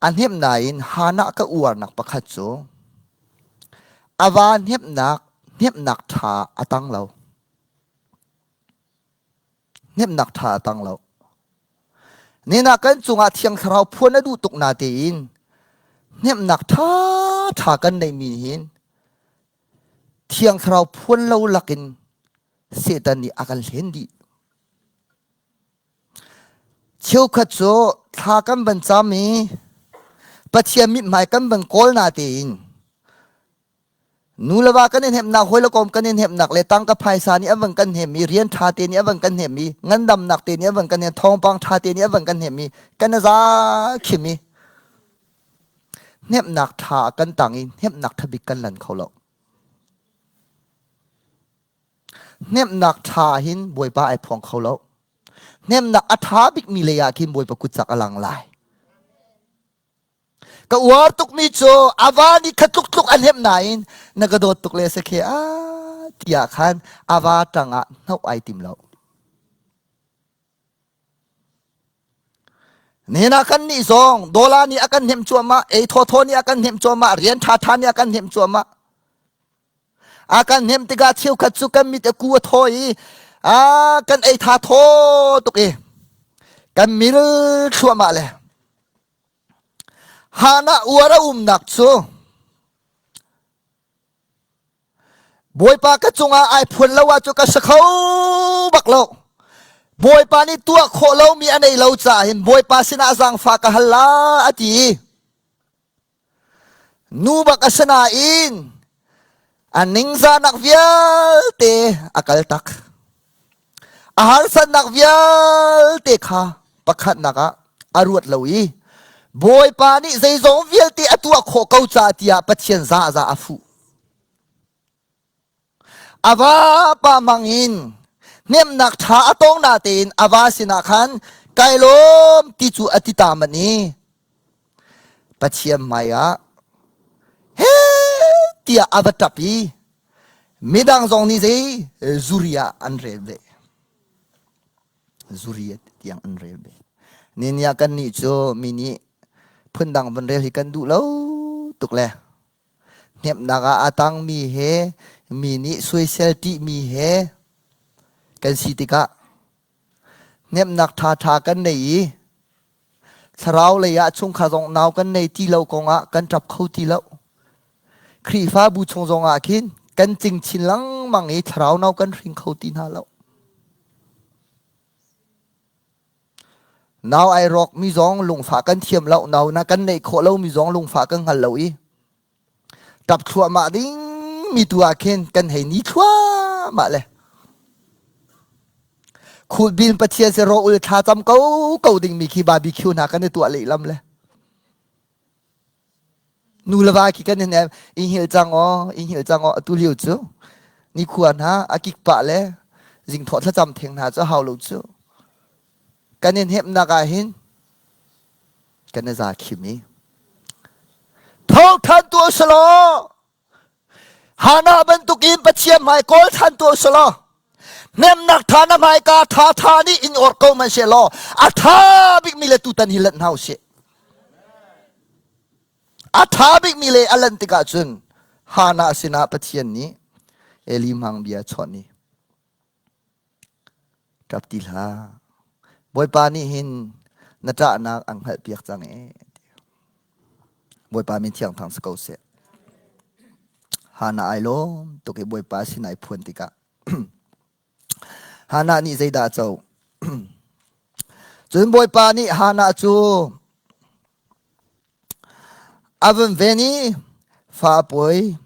A hnemh nain Hannah ka uarnak pakhat cu a va hnemhnak hnemhnak ṭha a tang lo. Hnemhnak ṭha a tang lo. Nina kan cungah Thiang Thlarau phuan a duh tuk na tein hnemhnak ṭha ṭha kan neihmi hin Thiang Thlarau phuan lo lakin Satan nih a kan hlen dih. Cheukhat cu thla kan van cam i Pathian mithmai kan van kawl na tein Nu le va kan i hnemhnak, hawi le kom kan i hnemhnak le tangka phaisa nih a van kan hnem i rian ṭha te nih a van kan hnem i ngandamnak te nih a van kan hnem thawngpang ṭha te nih a van kan hnem i kan a za khim i hnemhnak ṭha kan tang i hnemhnak ṭha bik kan lan kho lo. Hnemhnak ṭha hin Bawipa ai phuang kho lo. Hnemhnak a ṭha bikmi lei ah khin Bawipa kutcak a lang lai. Ka uar tukmi cu a va nih kha tluk tluk a hnemh nain na ka dawt tuk le sakhe a tiah khan a va ṭangah hnoh ai tim lo. Nihin ah kan nih zong Dola nih a kan hnemh cuahmah, ei thawthaw nih a kan hnemh cuahmah, rian ṭhaṭha nih a kan hnemh cuahmah. A kan hnemh tikah cheukhat cu kan mit a ku a thaw i a kan ei tha thaw tuk i kan mil thluahmah le Hannah uar a umnak cu Bawipa ka cungah ai phuan lo ahcun ka si kho bak lo. Bawipa nih tuah khawh lomi a nei lo caah hin Bawipa sinah zaangfah ka hal la a ti. Nu bak a si nain a ningzahnak vialte a kal tak. A harsatnak vialte kha pakhatnak ah a ruat lo i Bawipa nih zeizong vialte a tuah khawh ko caah tiah Pathian zahzah a fuh. A vapa mang in hnemhnak ṭha a tong natein a va sinah khan kai lawm ti cu a ti ta manh i Pathian hmaiah he tiah a va ṭap i midang zong nih zei zuri ah an rel ve. Zuri tiang an rel ve. Ninia kan nih cu mi nih phundang van rel hi kan duh lo tuk le hnemhnak ah a tangmi he mi nih soisel ṭihmi he kan si tikah hnemhnak ṭhaṭha kan nei i. Thlarau lei ah chungkhar zong nau kan nei ti lo kong ah kan ṭap kho ti lo. Khrihfabu chung zong ah khin kan cing chin lengmang i thlarau nau kan hring kho ti hna lo. Nau ai rawk mi zong lungfah kan thiam lo, nau na kan neih khawh lo mi zong lungfah kan hngal lo i ṭap thluahmah ding mi tu ah khin kan hei ni thluahmah le Khulbil Pathian si ro ul thla cam ko ko ding mi khi barbecue hna kan i tuah lehlam le nu le va khi kan in i hngilh cang aw i hngilh cang aw atu lio cu nikhua hna a kik pah le zingthawh thlacam theng hna cu hau lo cu kan in hemnak ah hin kan i za khim i tho than tu selaw Hana bantukin Pathian hmai kawl than tu selaw hnemnak tha na hmaika tha tha nih in or ko man law a tha bikmi le tutan hi lanh hna usih a tha bikmi le a lan tikah cun Hana sinah Pathian nih Eli hmang bia chawnh i Ṭap ti hlah. Bawipa nih hin na ṭahnak an hngalhpiak cang ee. Bawipa min thiang thang si ko seh. Hana ai lawm tuk i Bawipa sin ai phuan tikah Hana nih zeidah a co? Cun Bawipa nih Hana cu a vun ven i fa a pawi,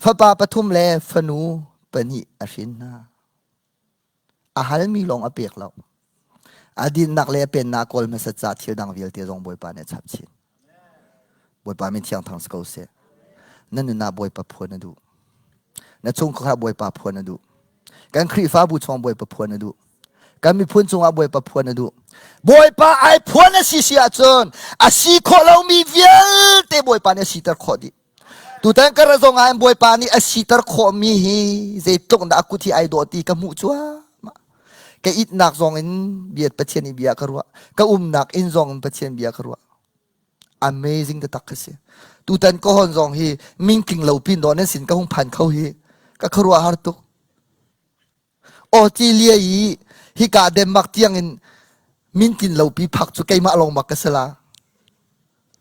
fapa pathum le fanu pahnih a hrin hna. A halmi lawng a pek lo. A dinnak le a pennak kawl hmasat ca thil dang vialte zong Bawipa nih a chap chin. Bawipa min thiang thang si ko seh. Na nun ah Bawipa phuan a duh. Na chungkhar ah Bawipa phuan a duh. Kan Khrihfabu chung Bawipa phuan a duh. Kan miphun cungah Bawipa phuan a duh. Bawipa ai phuan a si si ahcun a si khawh lomi vialte Bawipa nih a siter khawh dih. Tutan ka ra zong ah Bawipa nih a siter khawhmi hi zeitluk dah a kut hi ai dawh ti ka hmuh cuahmah. Ka itnak zong in bia Pathian i bia ka ruah. Ka umnak inn zong in Pathian bia ka ruah. Amazing taktak ka si. Tutan ka hon zong hi mingtling lo pin daw nan sin ka hung phan kho hi ka khuaruah har tuk. Australia i hika Denmark tiang in mintlin lo pi phak cu keimah lawng mak ka si la.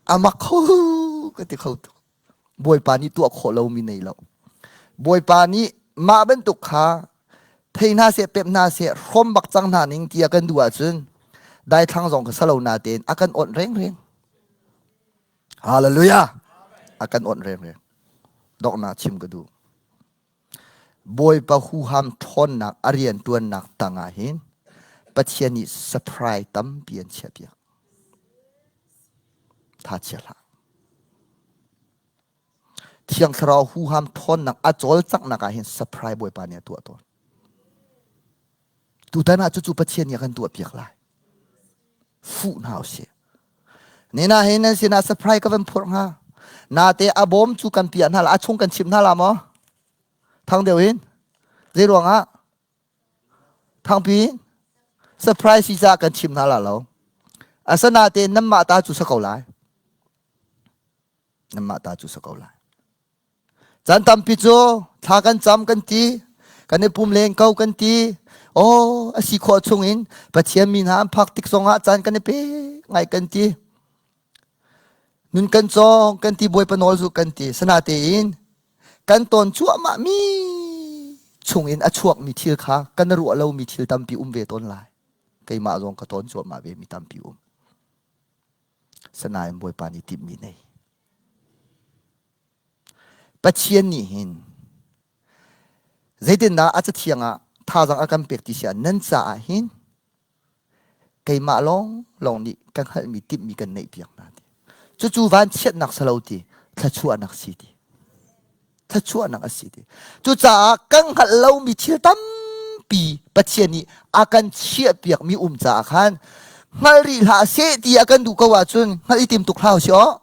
Amak kho ka ti kho tuk. Bawipa nih tuah khawh lomi nei lo. Bawipa nih mah bantuk kha thei hna seh pep hna seh hrawm bak cang hna ning tiah kan duh ahcun daithlang zong ka salo na tein a kan awnh reng reng. Hallelujah. A kan awnh reng reng. Dokna chim ka duh. Bawipa huham ṭhawnnak a rianṭuannak tangah hin Pathian nih surprise tampi an chiahpiak. Tha chia hlah. Thiang Thlarau huham ṭhawnnak a cawlcanghnak ah hin surprise Bawipa nih a tuah tawn. Tutan ah cucu Pathian nih a kan tuahpiak lai. Fuh hna usih. Nina hi nan sinah surprise ka van phurh hnga. Nate a bawm cu kan piah hna la, a chung kan chimh hna la maw? Thang deuh in. Zei ruangah? Thangpi in. Surprise si caah kan chim hna la lo. Asanatein nanmah ta cu sa ko lai. Nanmah ta cu sa ko lai. Caan tampi cu thla kan cam kan ti, kan i pum leng ko kan ti. Aw, a si khawh chungin Pathian mi hna an phak tik zongah caan kan i pe ngai kan ti. Nun kan cawng kan ti Bawipa nawl zu kan ti. Sanatein kan tawn cuahmah mi chungin a chuakmi thil kha kan ruah lomi thil tampi um ve tawn lai. Keimah zong ka tawn cuahmah ve mi tampi um. Sanain Bawipa nih timhmi nei. Pathian nih hin zeitindah a cathiang ah thazaang a kan pek ti si ah nan caah hin keimah lawng lawng nih ka hngalhmi timhmi kan neih piak hna ti. Cucu vanchiatnak si lo ti, thluachuahnak si ti. Thluachuahnak a si ti. Cucaah kan hngalh lomi thil tampi Pathian nih a kan chiahpiakmi um caah khan hngal rih hlah seh ti a kan duh ko ahcun hngalh i tim tuk hlah usih aw.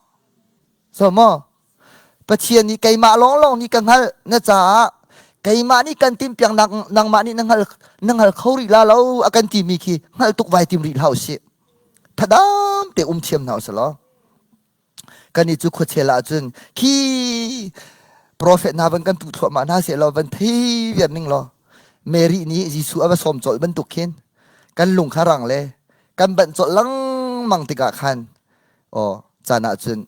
So maw? Pathian nih keimah lawnglawng nih ka hngalh na caah keimah nih kan timpiak nangmah nih na hngal na hngal kho rih la lo a kan timi khi hngalh tuk vai tim rih hlah usih. Thadam te um thiam hna usih law. Kan i cu khuachel ahcun khi prophet hna van kan puh thluahmah hna seh law van thei viar ning law Mary nih Jesuh a va sawm colh bantuk khin kan lung kha rang le kan banh colh lengmang tikah khan. Aw caan ah cun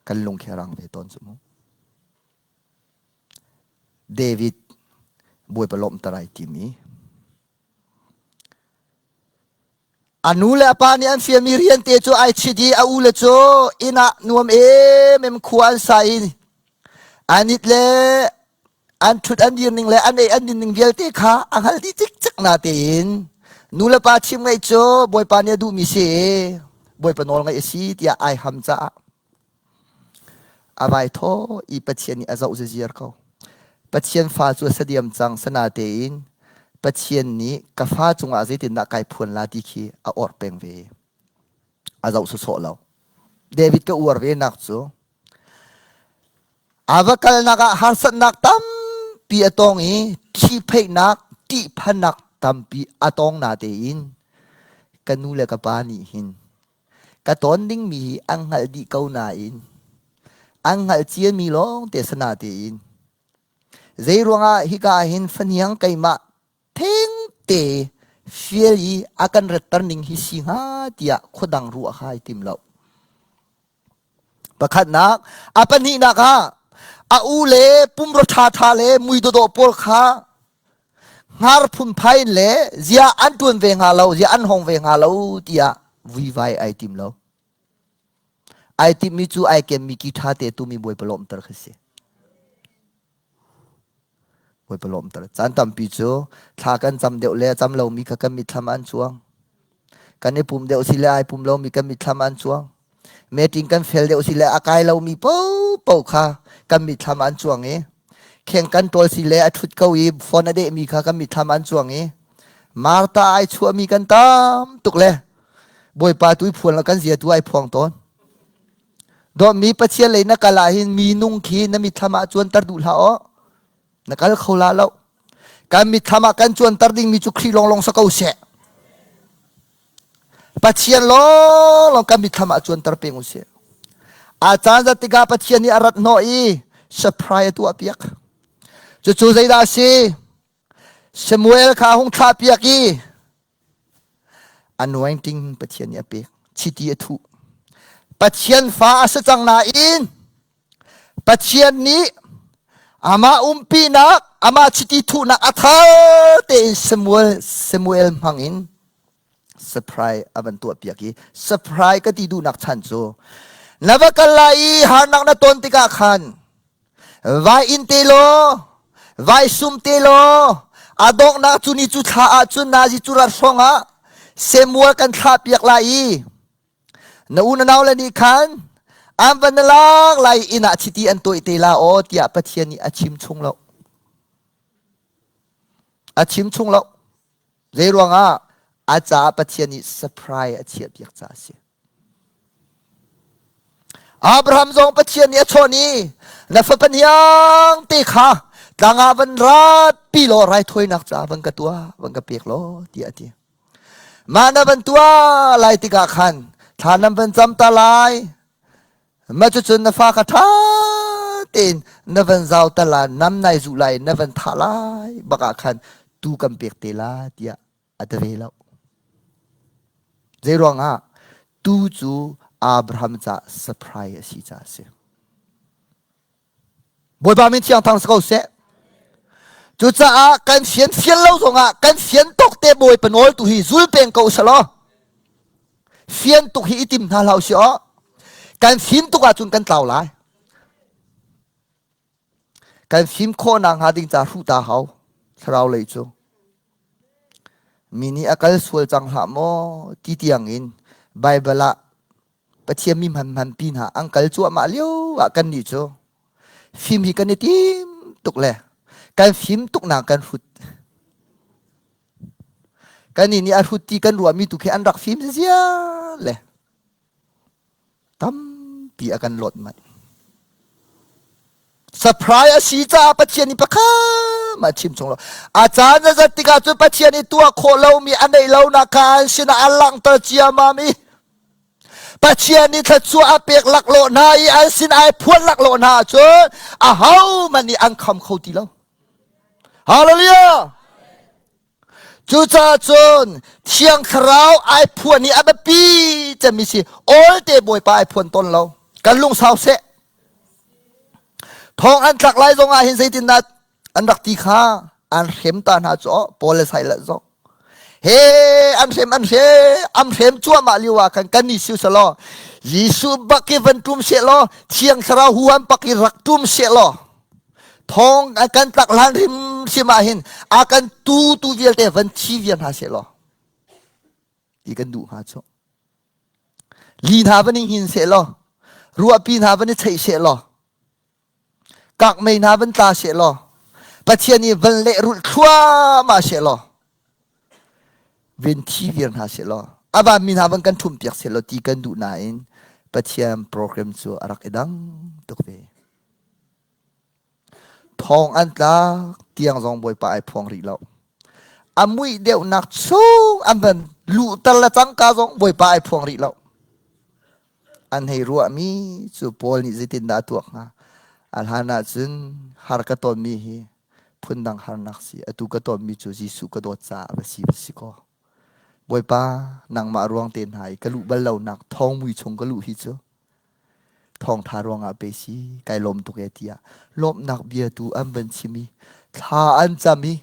kan lung khi a rang ve tawn cu mu. David Bawipa lawmhter ai timi A nu le a pa nih an fialmi rian te cu ai chit i a ule cu inn ah nuam emem khua an sa i an it le an ṭhut an dir ning le an ei an din ning vialte kha a hngal dih cikcek na tein nu le pa chim ngaih cu Bawipa nih a duhmi si Bawipa nawl ngaih a si tiah ai ham caah A vai thaw i Pathian nih a zoh ziziar ko. Pathian fa cu a sadiam cang sana tein Pathian nih ka fa cungah zeitindah kai phuan la ti khi a orh peng ve. A zoh sawsawh lo. David ka uar ve nak cu a va kalnak ah harsatnak tampi a tong i ṭhihpheihnak, ṭihphannak tampi a tong na tein ka nu le ka pa nih hin Ka tawn dingmi hi an hngalh dih ko nain an hngalh ciami lawngte si natein zeiruangah hika ah hin fahniang keimah thengte fial i a kan ratter ning hi si hnga tiah khuadang ruah kha ai tim lo. Pakhatnak, a pahnihnak ah a u le pumrua ṭhaṭha le mui dawdawh pawl kha hngar phunphai in le zia an ṭuan ve hnga lo, zia an hong ve hnga lo tiah vuivai ai tim lo. Ai timmi cu ai kemmi ki ṭha te tumi Bawipa lawmhter khi si. Bawipa lawmhter. Caan tampi cu thla kan cam deuh le a cam lomi kha kan mitthlam ah an cuang. Kan i pum deuh si le ai pum lomi kan mitthlam ah an cuang. Meeting kan fel deuh si le a kai lomi paohpaoh kha kan mitthlam ah an cuang i kheng kan ṭawl si le a ṭhut ko i phone a dehmi kha kan mitthlam ah an cuang i Martha ai chuahmi kan tam tuk le Bawipa tu i phuan lo kan zia tu ai phuang tawn. Dawtmi Pathian lei na kal ah hin mi nung khi na mitthlam ah cuanter duh hlah aw. Na kal kho la lo. Kan mitthlam ah kan cuanter dingmi cu Khrih lawnglawng sa ko seh. Pathian lawnglawng kan mitthlam ah cuanter peng u sih. A caan zat tikah Pathian nih a rat hnawh i surprise a tuah piak. Cucu zeidah a si? Samuel kha a hung thlah piak i anointing Pathian nih a pek chiti a thuh Pathian fa a si cang nain Pathian nih amah umpinak amah chiti thuhnak a thar tein Samuel Samuel hmang in surprise a van tuah piak i surprise ka ti duhnak chan cu na va kal lai i harnak na ton tikah khan Vai inn te law, vai sum te law, a donghnak cu ni cu thla ah cun nazi cu rat hrawng ah Samuel kan thlah piak lai i na u na nau le nih khan an van na lak lai inn ah chiti an tawih te la aw tiah Pathian nih a chim chung lo. A chim chung lo. Zei ruangah a caah Pathian nih surprise a chiah piak caah a si. Abraham zong Pathian nih a chawnh i na fapa hniang te kha tlang ah van ratpi law raithawinak caah van ka tuah van ka pek law tiah a ti. Mah na van tuah lai tikah khan thla nan van cam ta lai mah cucun na fa kha ṭha tein na van zau ta la nam nai zuh lai na van thah lai bak ah khan tu kan pek te la tiah a ti ve lo. Zeiruangah tu cu Abraham ca surprise a si caah a si. Bawipa min thiang thang si ko seh. Cucaah kan fian fian lo zongah kan fian tuk te Bawipa nawl tu hi zul peng ko usalaw. Fian tuk hi i tim hna hlah usih aw. Kan fim tuk ahcun kan tlau lai. Kan fim khawhnak hnga ding ca hruh ta hau thlarau lei cu. Mi nih a kal sual cang hlah maw ti tiang in Baibal ah Pathian mi hman pi hna an kal cuahmah lio ah kan nih cu fim hi kan i tim tuk le kan fim tuk nak kan hrut. Kan nih nih a hrut ti kan ruahmi tu khi an rak fim ziar le tampi a kan lawt manh. Surprise a si caah Pathian nih pakhat mah chim chung lo. A caan a zat tikah cun Pathian nih tuah khawh lomi a neih lonak kha an sinah a langhter ciammam i Pathian nih thluachuah a pek laklawh hna i an sin ai phuan laklawh hna ahcun ahohmanh nih an kham kho ti lo. Hallelujah! Cucaah cun Thiang Thlarau ai phuan i a biapi cemmi si olte Bawipa ai phuan tawn lo. Kan lungsau seh. Thong an tlak lai zong ah hin zeitindah an rak ti kha an hrem ta hna cu Paul le Silas zong. He an hrem an hrem an hrem cuahmah lio ah khan kan ni siu selaw Jesuh bak i van tum seh law Thiang Thlarau huam pak i rak tum seh law thong an kan tlak hlan hrimhrim ah hin a kan tu tu vialte van thi viar hna seh law ti kan duh hnga cu li hna van in hin seh law ruahpi hna van i cheih seh law kakmei hna van tla seh law Pathian i van lehrulh thluahmah seh law ven thi viar hna seh law a vanmi hna van kan ṭhumh piak seh law ti kan duh nain Pathian program cu a rak i dang tuk ve. Thawng an tlak tiang zong Bawipa ai phuang rih lo. A muih deuhnak chung an van luhter le cangka zong Bawipa ai phuang rih lo. An hei ruahmi cu Paul nih zeitindah a tuak hnga? A hlan ahcun har ka tonmi hi phundang harnak si. Atu ka tonmi cu Jesuh ka dawt caah va si va si kaw. Bawipa, nangmah ruang te hna i ka luh bal lonak thawng mui chung ka luh hi cu thawngṭha ruangah pe si kai lawm tuk e tiah lawmhnak bia tu an van chim i thla an cam i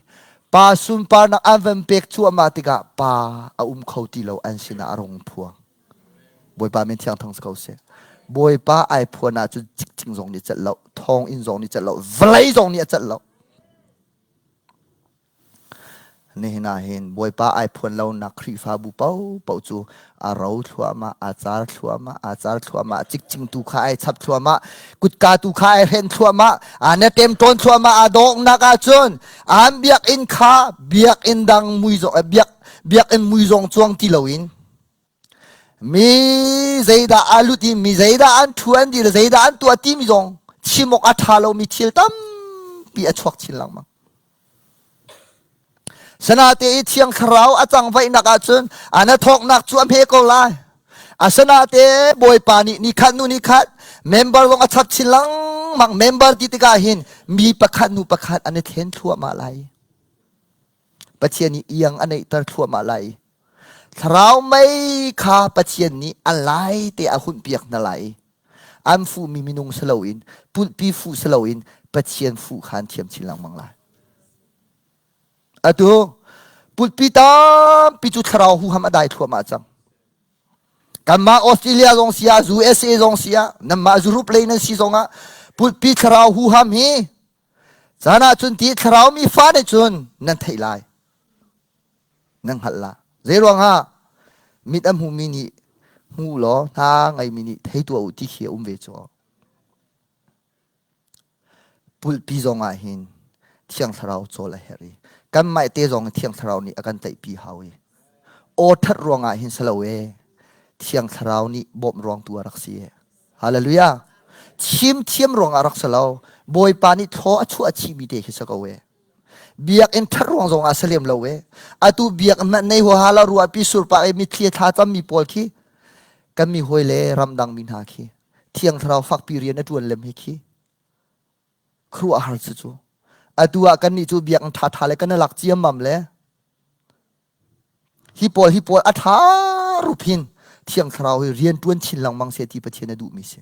pa sunparnak an van pek cuahmah tikah pa a um kho ti lo an sinah a rung phuang. Bawipa min thiang thang si ko seh. Bawipa ai phuan ahcun cikcing zong nih celh lo, thawnginn zong nih celh lo, vawlei zong nih a celh lo. Nihin ah hin Bawipa ai phuan lonak Khrihfabu paohpaoh cu a ro thluahmah, aa car thluahmah, aa car thluahmah, cikcing tu kha ai chap thluahmah, kutka tu kha ai hren thluahmah, aa na ṭemṭawn thluahmah, aa dawknak ahcun an biakinn kha biakinn dang mui zong, biak, biakinn mui zong cuang ti loin mi zeidah aa lut i mi zeidah an ṭhu an dir zeidah an tuah timi zong chim awk a ṭha lomi thil tampi a chuak chin lengmang. Sanate i Thiang Thlarau a cang vaihnak ahcun ana thawknak cu a hme ko lai. Asanate Bawipa nih nikhat nu nikhat member zong a chap chin lengmang member ti tikah hin mi pakhat nu pakhat an i thlen thluahmah lai. Pathian nih iang a neihter thluahmah lai. Thlarau mei kha Pathian nih a lai te a hunpiak hna lai. An fuhmi minung si loin pulhpi fuh si loin Pathian fuh kha an thiam chin lengmang lai. Atu pulhpi tampi cu thlarau huham a dai thluahmah cang. Kanmah Australia zong si ah, USA zong si ah, nanmah Europe lei nan si zong ah pulhpi thlarau huham hi caan ah cun ti thlarau mi fa nih cun nan theih lai. Nan hngalh la. Zei ruangah mit a hmumi nih hmu law hna ngeimi nih thei tuah u ti khi a um ve cu. Pulhpi zong ah hin Thiang Thlarau cawl a herh i kanmah te zong Thiang Thlarau nih a kan tlaihpi hau i aw ṭhat ruangah hin si lo e Thiang Thlarau nih bawmh ruang tu a rak si e. Hallelujah. Chim thiam ruangah rak si lo. Bawipa nih thaw a chuah chihmi te khi si ko e. Biakinn ṭhat ruang zong ah si lem lo e. Atu biakinn hmanh nei huaha lo ruahpi surpa i mitthli a thla cammi pawl khi kan mi hawi le ramdang mi hna khi Thiang Thlarau fakpi rian a ṭuan lem hi khi khuaruahhar cu cu. Atu ah kannih cu biakinn ṭhaṭha le kan i lak ciammam le hi pawl hi pawl a ṭha rup hin Thiang Thlarau hi rian ṭuan chin lengmang seh ti Pathian a duhmi si.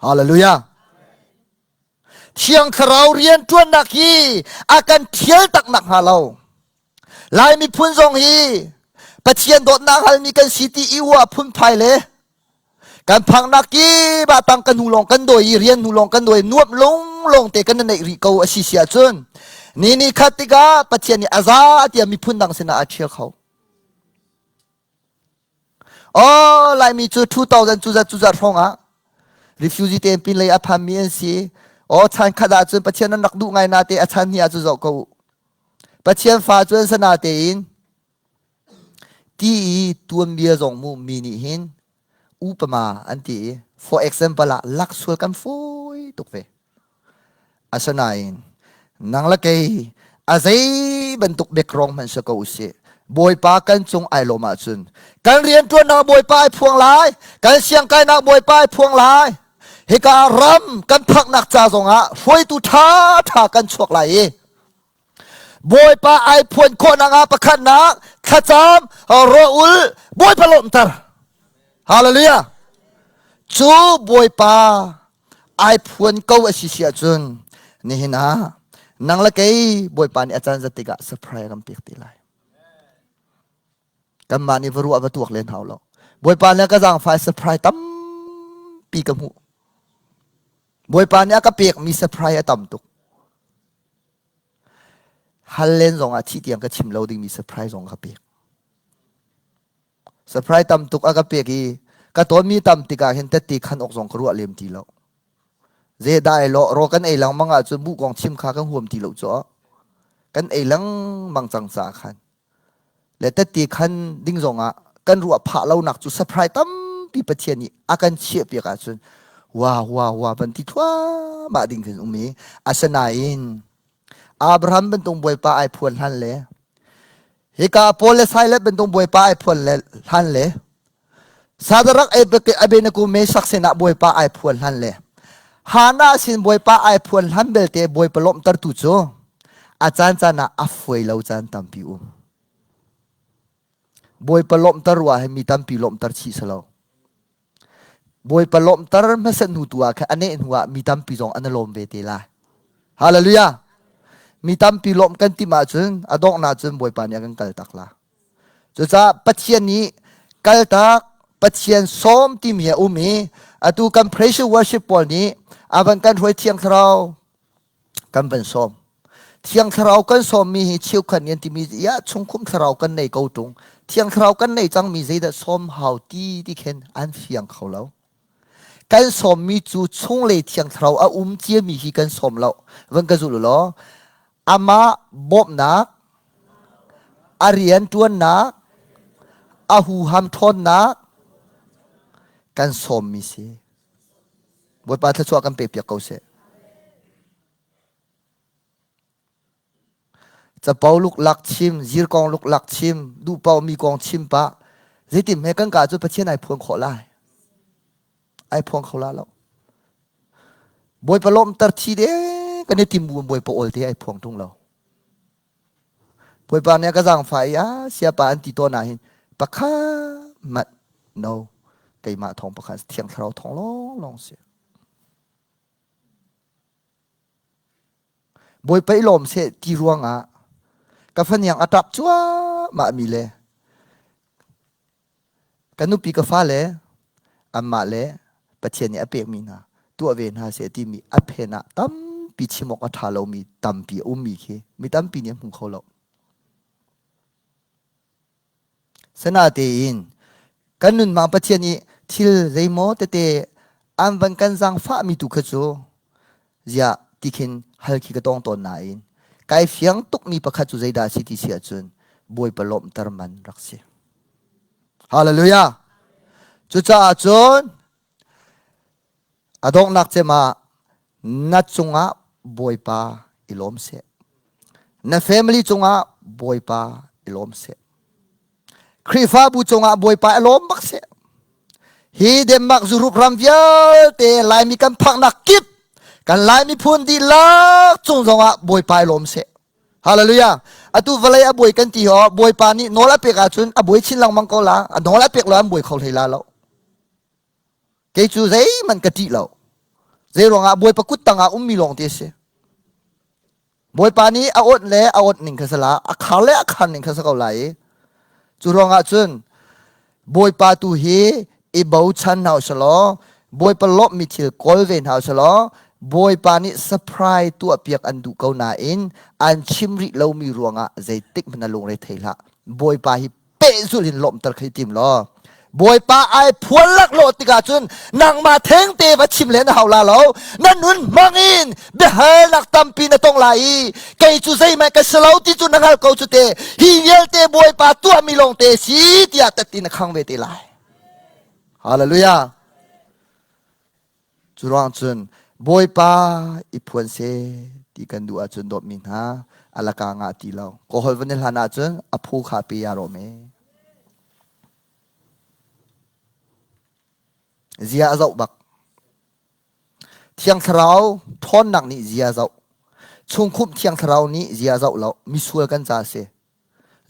Hallelujah. Thiang Thlarau rian ṭuannak hi a kan ṭhial tak nak hnga lo. Lai miphun zong hi Pathian dawtnak halmi kan si ti i uah phunphai le Kan phangnak kip ah tangka hnu lawng kan dawi i rian hnu lawng kan dawi nuamh lunglawng te kan neih rih ko a si si ahcun ni ni khat tikah Pathian nih a za tiah miphun dang sinah a ṭhial kho. Oh, Laimi cu 2000 cu zat cu zat hrawng ah refugee te pin lei a phanmi an si. Oh, chan khat ahcun Pathian an rak duh ngai na te a chan hnih ah cu zoh ko u. Pathian fa cu an sana tein Ti i tuanbia zong mu mi nih hin upama an ti i for example ah laksual kan fawi tuk ve. Asinain nang le kei a zei bantuk background hmanh si ko usih Bawipa kan cung ai lawm ahcun kan rianṭuannak Bawipa ai phuang lai, kan siangkainak Bawipa ai phuang lai. Hika ram kan phaknak ca zongah hruaitu ṭhaṭha kan chuak lai i. Bawipa ai phuan khawhnak ah pakhatnak thlacam rawl Bawipa lawmhter. Hallelujah. Cu Bawipa ai phuan ko a si si ahcun nihin ah nang le kei Bawipa nih a caan zat tikah surprise a kan pek te lai. Kanmah nih va ruah va tuak len hau lo. Bawipa nih a ka zaangfai surprise tampi ka hmuh. Bawipa nih a ka pekmi surprise a tam tuk. Hal len zong ah thih tiang ka chim lo dingmi surprise zong ka pek. Surprise tam tuk a ka pek i ka tawnmi tam tikah hin tette khan awk zong ka ruah lem ti lo. Zeidah ai lawh raw kan ei lengmang ahcun buh kong chim kha kan huam ti lo cu. Kan ei lengmang cang caah khan. Le tette khan ding zongah kan ruah phah lonak cu surprise tampi Pathian nih a kan chiah piak ahcun wa wa wa van ti thluahmah ding khin um i asinain Abraham bantuk Bawipa ai phuan hlan le hika Paul le Silas bantuk Bawipa ai phuan le hlan le Sadarak Abednego Meshach sinah Bawipa ai phuan hlan le Hannah sin Bawipa ai phuan hlan belte Bawipa lawmhtertu cu a caan caan ah a fuai lo caan tampi um. Bawipa lawmhter ruah hi mi tampi lawmhter chih si lo. Bawipa lawmhter hmasa hnu tu ah khan a neh hnu ah mi tampi zong an i lawm ve te lai. Hallelujah. Mi tampi lawmh kan timh ahcun a donghnak cun Bawipa nih a kan kaltak la. Cucaah Pathian nih kaltak Pathian sawm timi a um i atu kan praise worship pawl nih a van kan hruai thiang thlarau kan van sawm. Thiang thlarau kan sawmmi hi cheukhat nih an timi ya chungkhum thlarau kan nei ko ṭung. Thiang thlarau kan nei cangmi zeidah sawm hau ti ti khin an fiang kho lo. Kan sawmmi cu chunglei thiang thlarau a um ciami hi kan sawm lo. Van ka zul u law amah bawmhnak, a rian ṭuannak, a huham ṭhawnnak kan sawmmi si. Bawipa thluachuah kan pekpiak ko seh. Capo luklak chim, zirkong luklak chim, duhpaoh mi kong chim pah. Zeitin he kan ka cu Pathian ai phuan khawh lai. Ai phuang kho la lo. Bawipa lawmhter thi de kan i tim bu Bawipa awl te ai phuang tung lo. Bawipa nih a ka zaangfah i a siapa an ti tawn ah hin pakhat mat no keimah thawng pakhat thiang thlarau thawng lawnglawng si. Bawipa i lawm seh ti ruangah ka faniang a ṭap cuahmah mi le Ka nupi ka fale anmah le Pathian nih a pekmi hna tuah ve hna seh timi a phen ah tampi chim awk a ṭha lomi tampi a ummi khi mi tampi nih an hmu kho lo. Sanatein kan nunmang Pathian nih thil zeimaw tete an van kan zaangfahmi tu kha cu ziah ti khin hal khi ka tong tawn nain kai fiang tukmi pakhat cu zeidah a si ti si ahcun Bawipa lawmhter man rak si. Hallelujah. Cucaah cun a donghnak cem ah na cungah Bawipa i lawm seh. Na family cungah Bawipa i lawm seh. Khrihfabu cungah Bawipa i lawm bak seh. Hi Denmark Europe ram vialte Laimi kan phaknak kip kan Lai miphun dihlak cung zongah Bawipa i lawm seh. Hallelujah. Atu vawlei a buai kan ti ho Bawipa nih nawl a pek ahcun a buai chin lengmang ko la. A nawl a pek lo an buai kho hlei la lo. Kei cu zeihmanh ka ṭih lo. Zei ruangah Bawipa kut tangah ummi lawng te si. Bawipa nih a awt le a awt ning kha si la, a khar le a khar ning kha si ko lai i. Cu ruangah cun Bawipa tu hi i bochan hna usih law Bawipa lawmhmi thil kawl ve hna usih law Bawipa nih surprise tuahpiak an duh ko nain an chim rih lomi ruangah zeitik hmanh na lungre thei hlah. Bawipa hi pehzulh in lawmhter kha i tim law Bawipa ai phuan laklawh tikah cun nangmah thengte va chim len a hau la lo na nun hmang in biahalnak tampi na tong lai i kei cu zeihmanh ka si lo ti cu na hngal ko cu te hi vialte Bawipa tuahmi lawngte si tiah tatti na khang ve te lai Hallelujah cu ruang cun Bawipa i phuan se ti kan duh ahcun dawtmi hna alaka ngah ti lo ka hol van i hlan ahcun a phu kha pe ya rawh me zia a zoh bak Thiang Thlarau ṭhawnnak nih zia zoh. Chungkhumh Thiang Thlarau nih zia zoh lo, misual kan ca a si.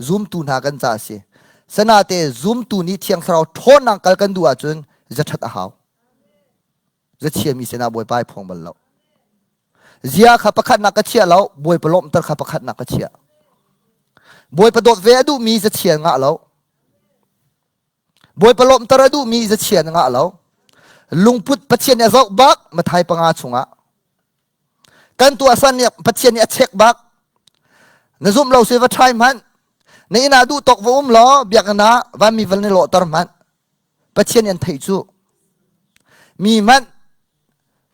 Zumtu hna kan ca a si. Sanate zumtu nih Thiang Thlarau ṭhawnnak kal kan duh ahcun zaṭhat a hau. Zachiami sinah Bawipa ai phuang bal lo. Zia kha pakhatnak ka chiah lo, Bawipa lawmhter kha pakhatnak ka chiah. Bawipa dawt ve a duhmi zachia ngah lo. Bawipa lawmhter a duhmi zachia na ngah lo. Lungput Pathian nih a zoh bak Mathai panga chungah. Kan tuahsan nih Pathian nih a check bak. Na zumh lo si va try hmanh. Na inn ah duh tawk va um law biakinn ah vanmi van i lawhter hmanh. Pathian nih an theih cu. Mi hmanh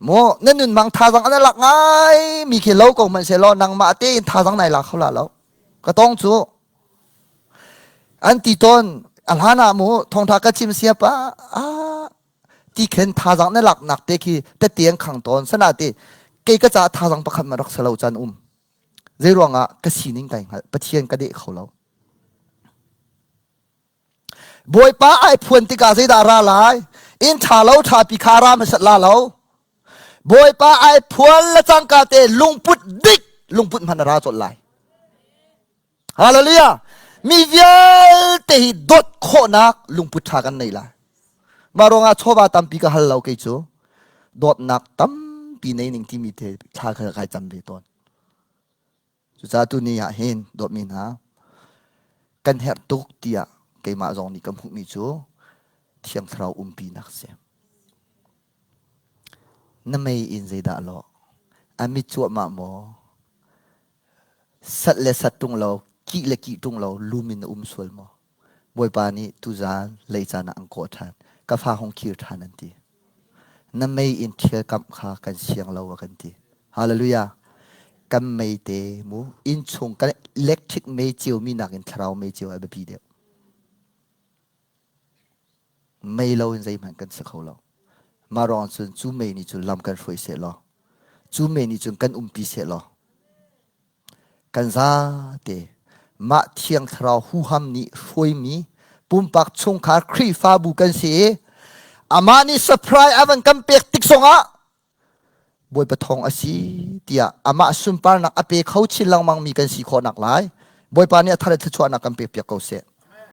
maw na nun mang thazang an lak ngai mi khi lo ko hmanh seh law nangmah tein thazang nai lak kho la lo. Ka tong cu. An ti tawn a hlan ah mu thawngtha ka chim sia pa ah ti khen thazang na lak nak te khi tete an khang tawn sana te kei ka ca thazang pakhat ma rak salo chan um zei ruangah ka sining kai hngal pathian ka deh kho lo Bawipa ai phuan tikah zeidah ra lai inn ṭha lo ṭha pi kha ra hmasat la lo Bawipa ai phuan le cangka te lungput dik lungput hman a ra colh lai Hallelujah! Mi vialte hi dawt khawhnak lungput ṭha kan nei lai. Mah ruangah chawva tampi ka hal lo kei cu. Dawtnak tampi nei ning timi te thla kha kai cam ve tawn. Cucaah tu ni ah hin dawtmi hna kan herh tuk tiah keimah zong nih ka hmuhmi cu Thiang Thlarau umpinak si. Na mei in zeidah lawh? A mit cuahmah maw? Sat le sat ṭung lo, kih le kih ṭung lo, lum in na um sual maw? Bawipa nih tuzaan lei caan ah an kawh ṭhan. Ka fa hung khir ṭhan an ti. Na mei in ṭhialkamh kha kan siang lo a kan ti. Hallelujah. Kan mei te mu innchung kan electric mei ciomi nakin thlarau mei cio a biapi deuh. Mei lo in zeihmanh kan si kho lo. Mah ruang cun cu mei nih cun lam kan hruai seh law, cu mei nih cun kan umpi seh law, kan zate mah Thiang Thlarau huham nih hruaimi pumpak chungkhar Khrihfabu kan si i amah nih surprise a van kan pek tik zongah Bawipa thawng a si tiah amah sunparnak a pe kho chin lengmang mi kan si khawh nak lai Bawipa nih a thar in thluachuahnak kan pek piak ko seh.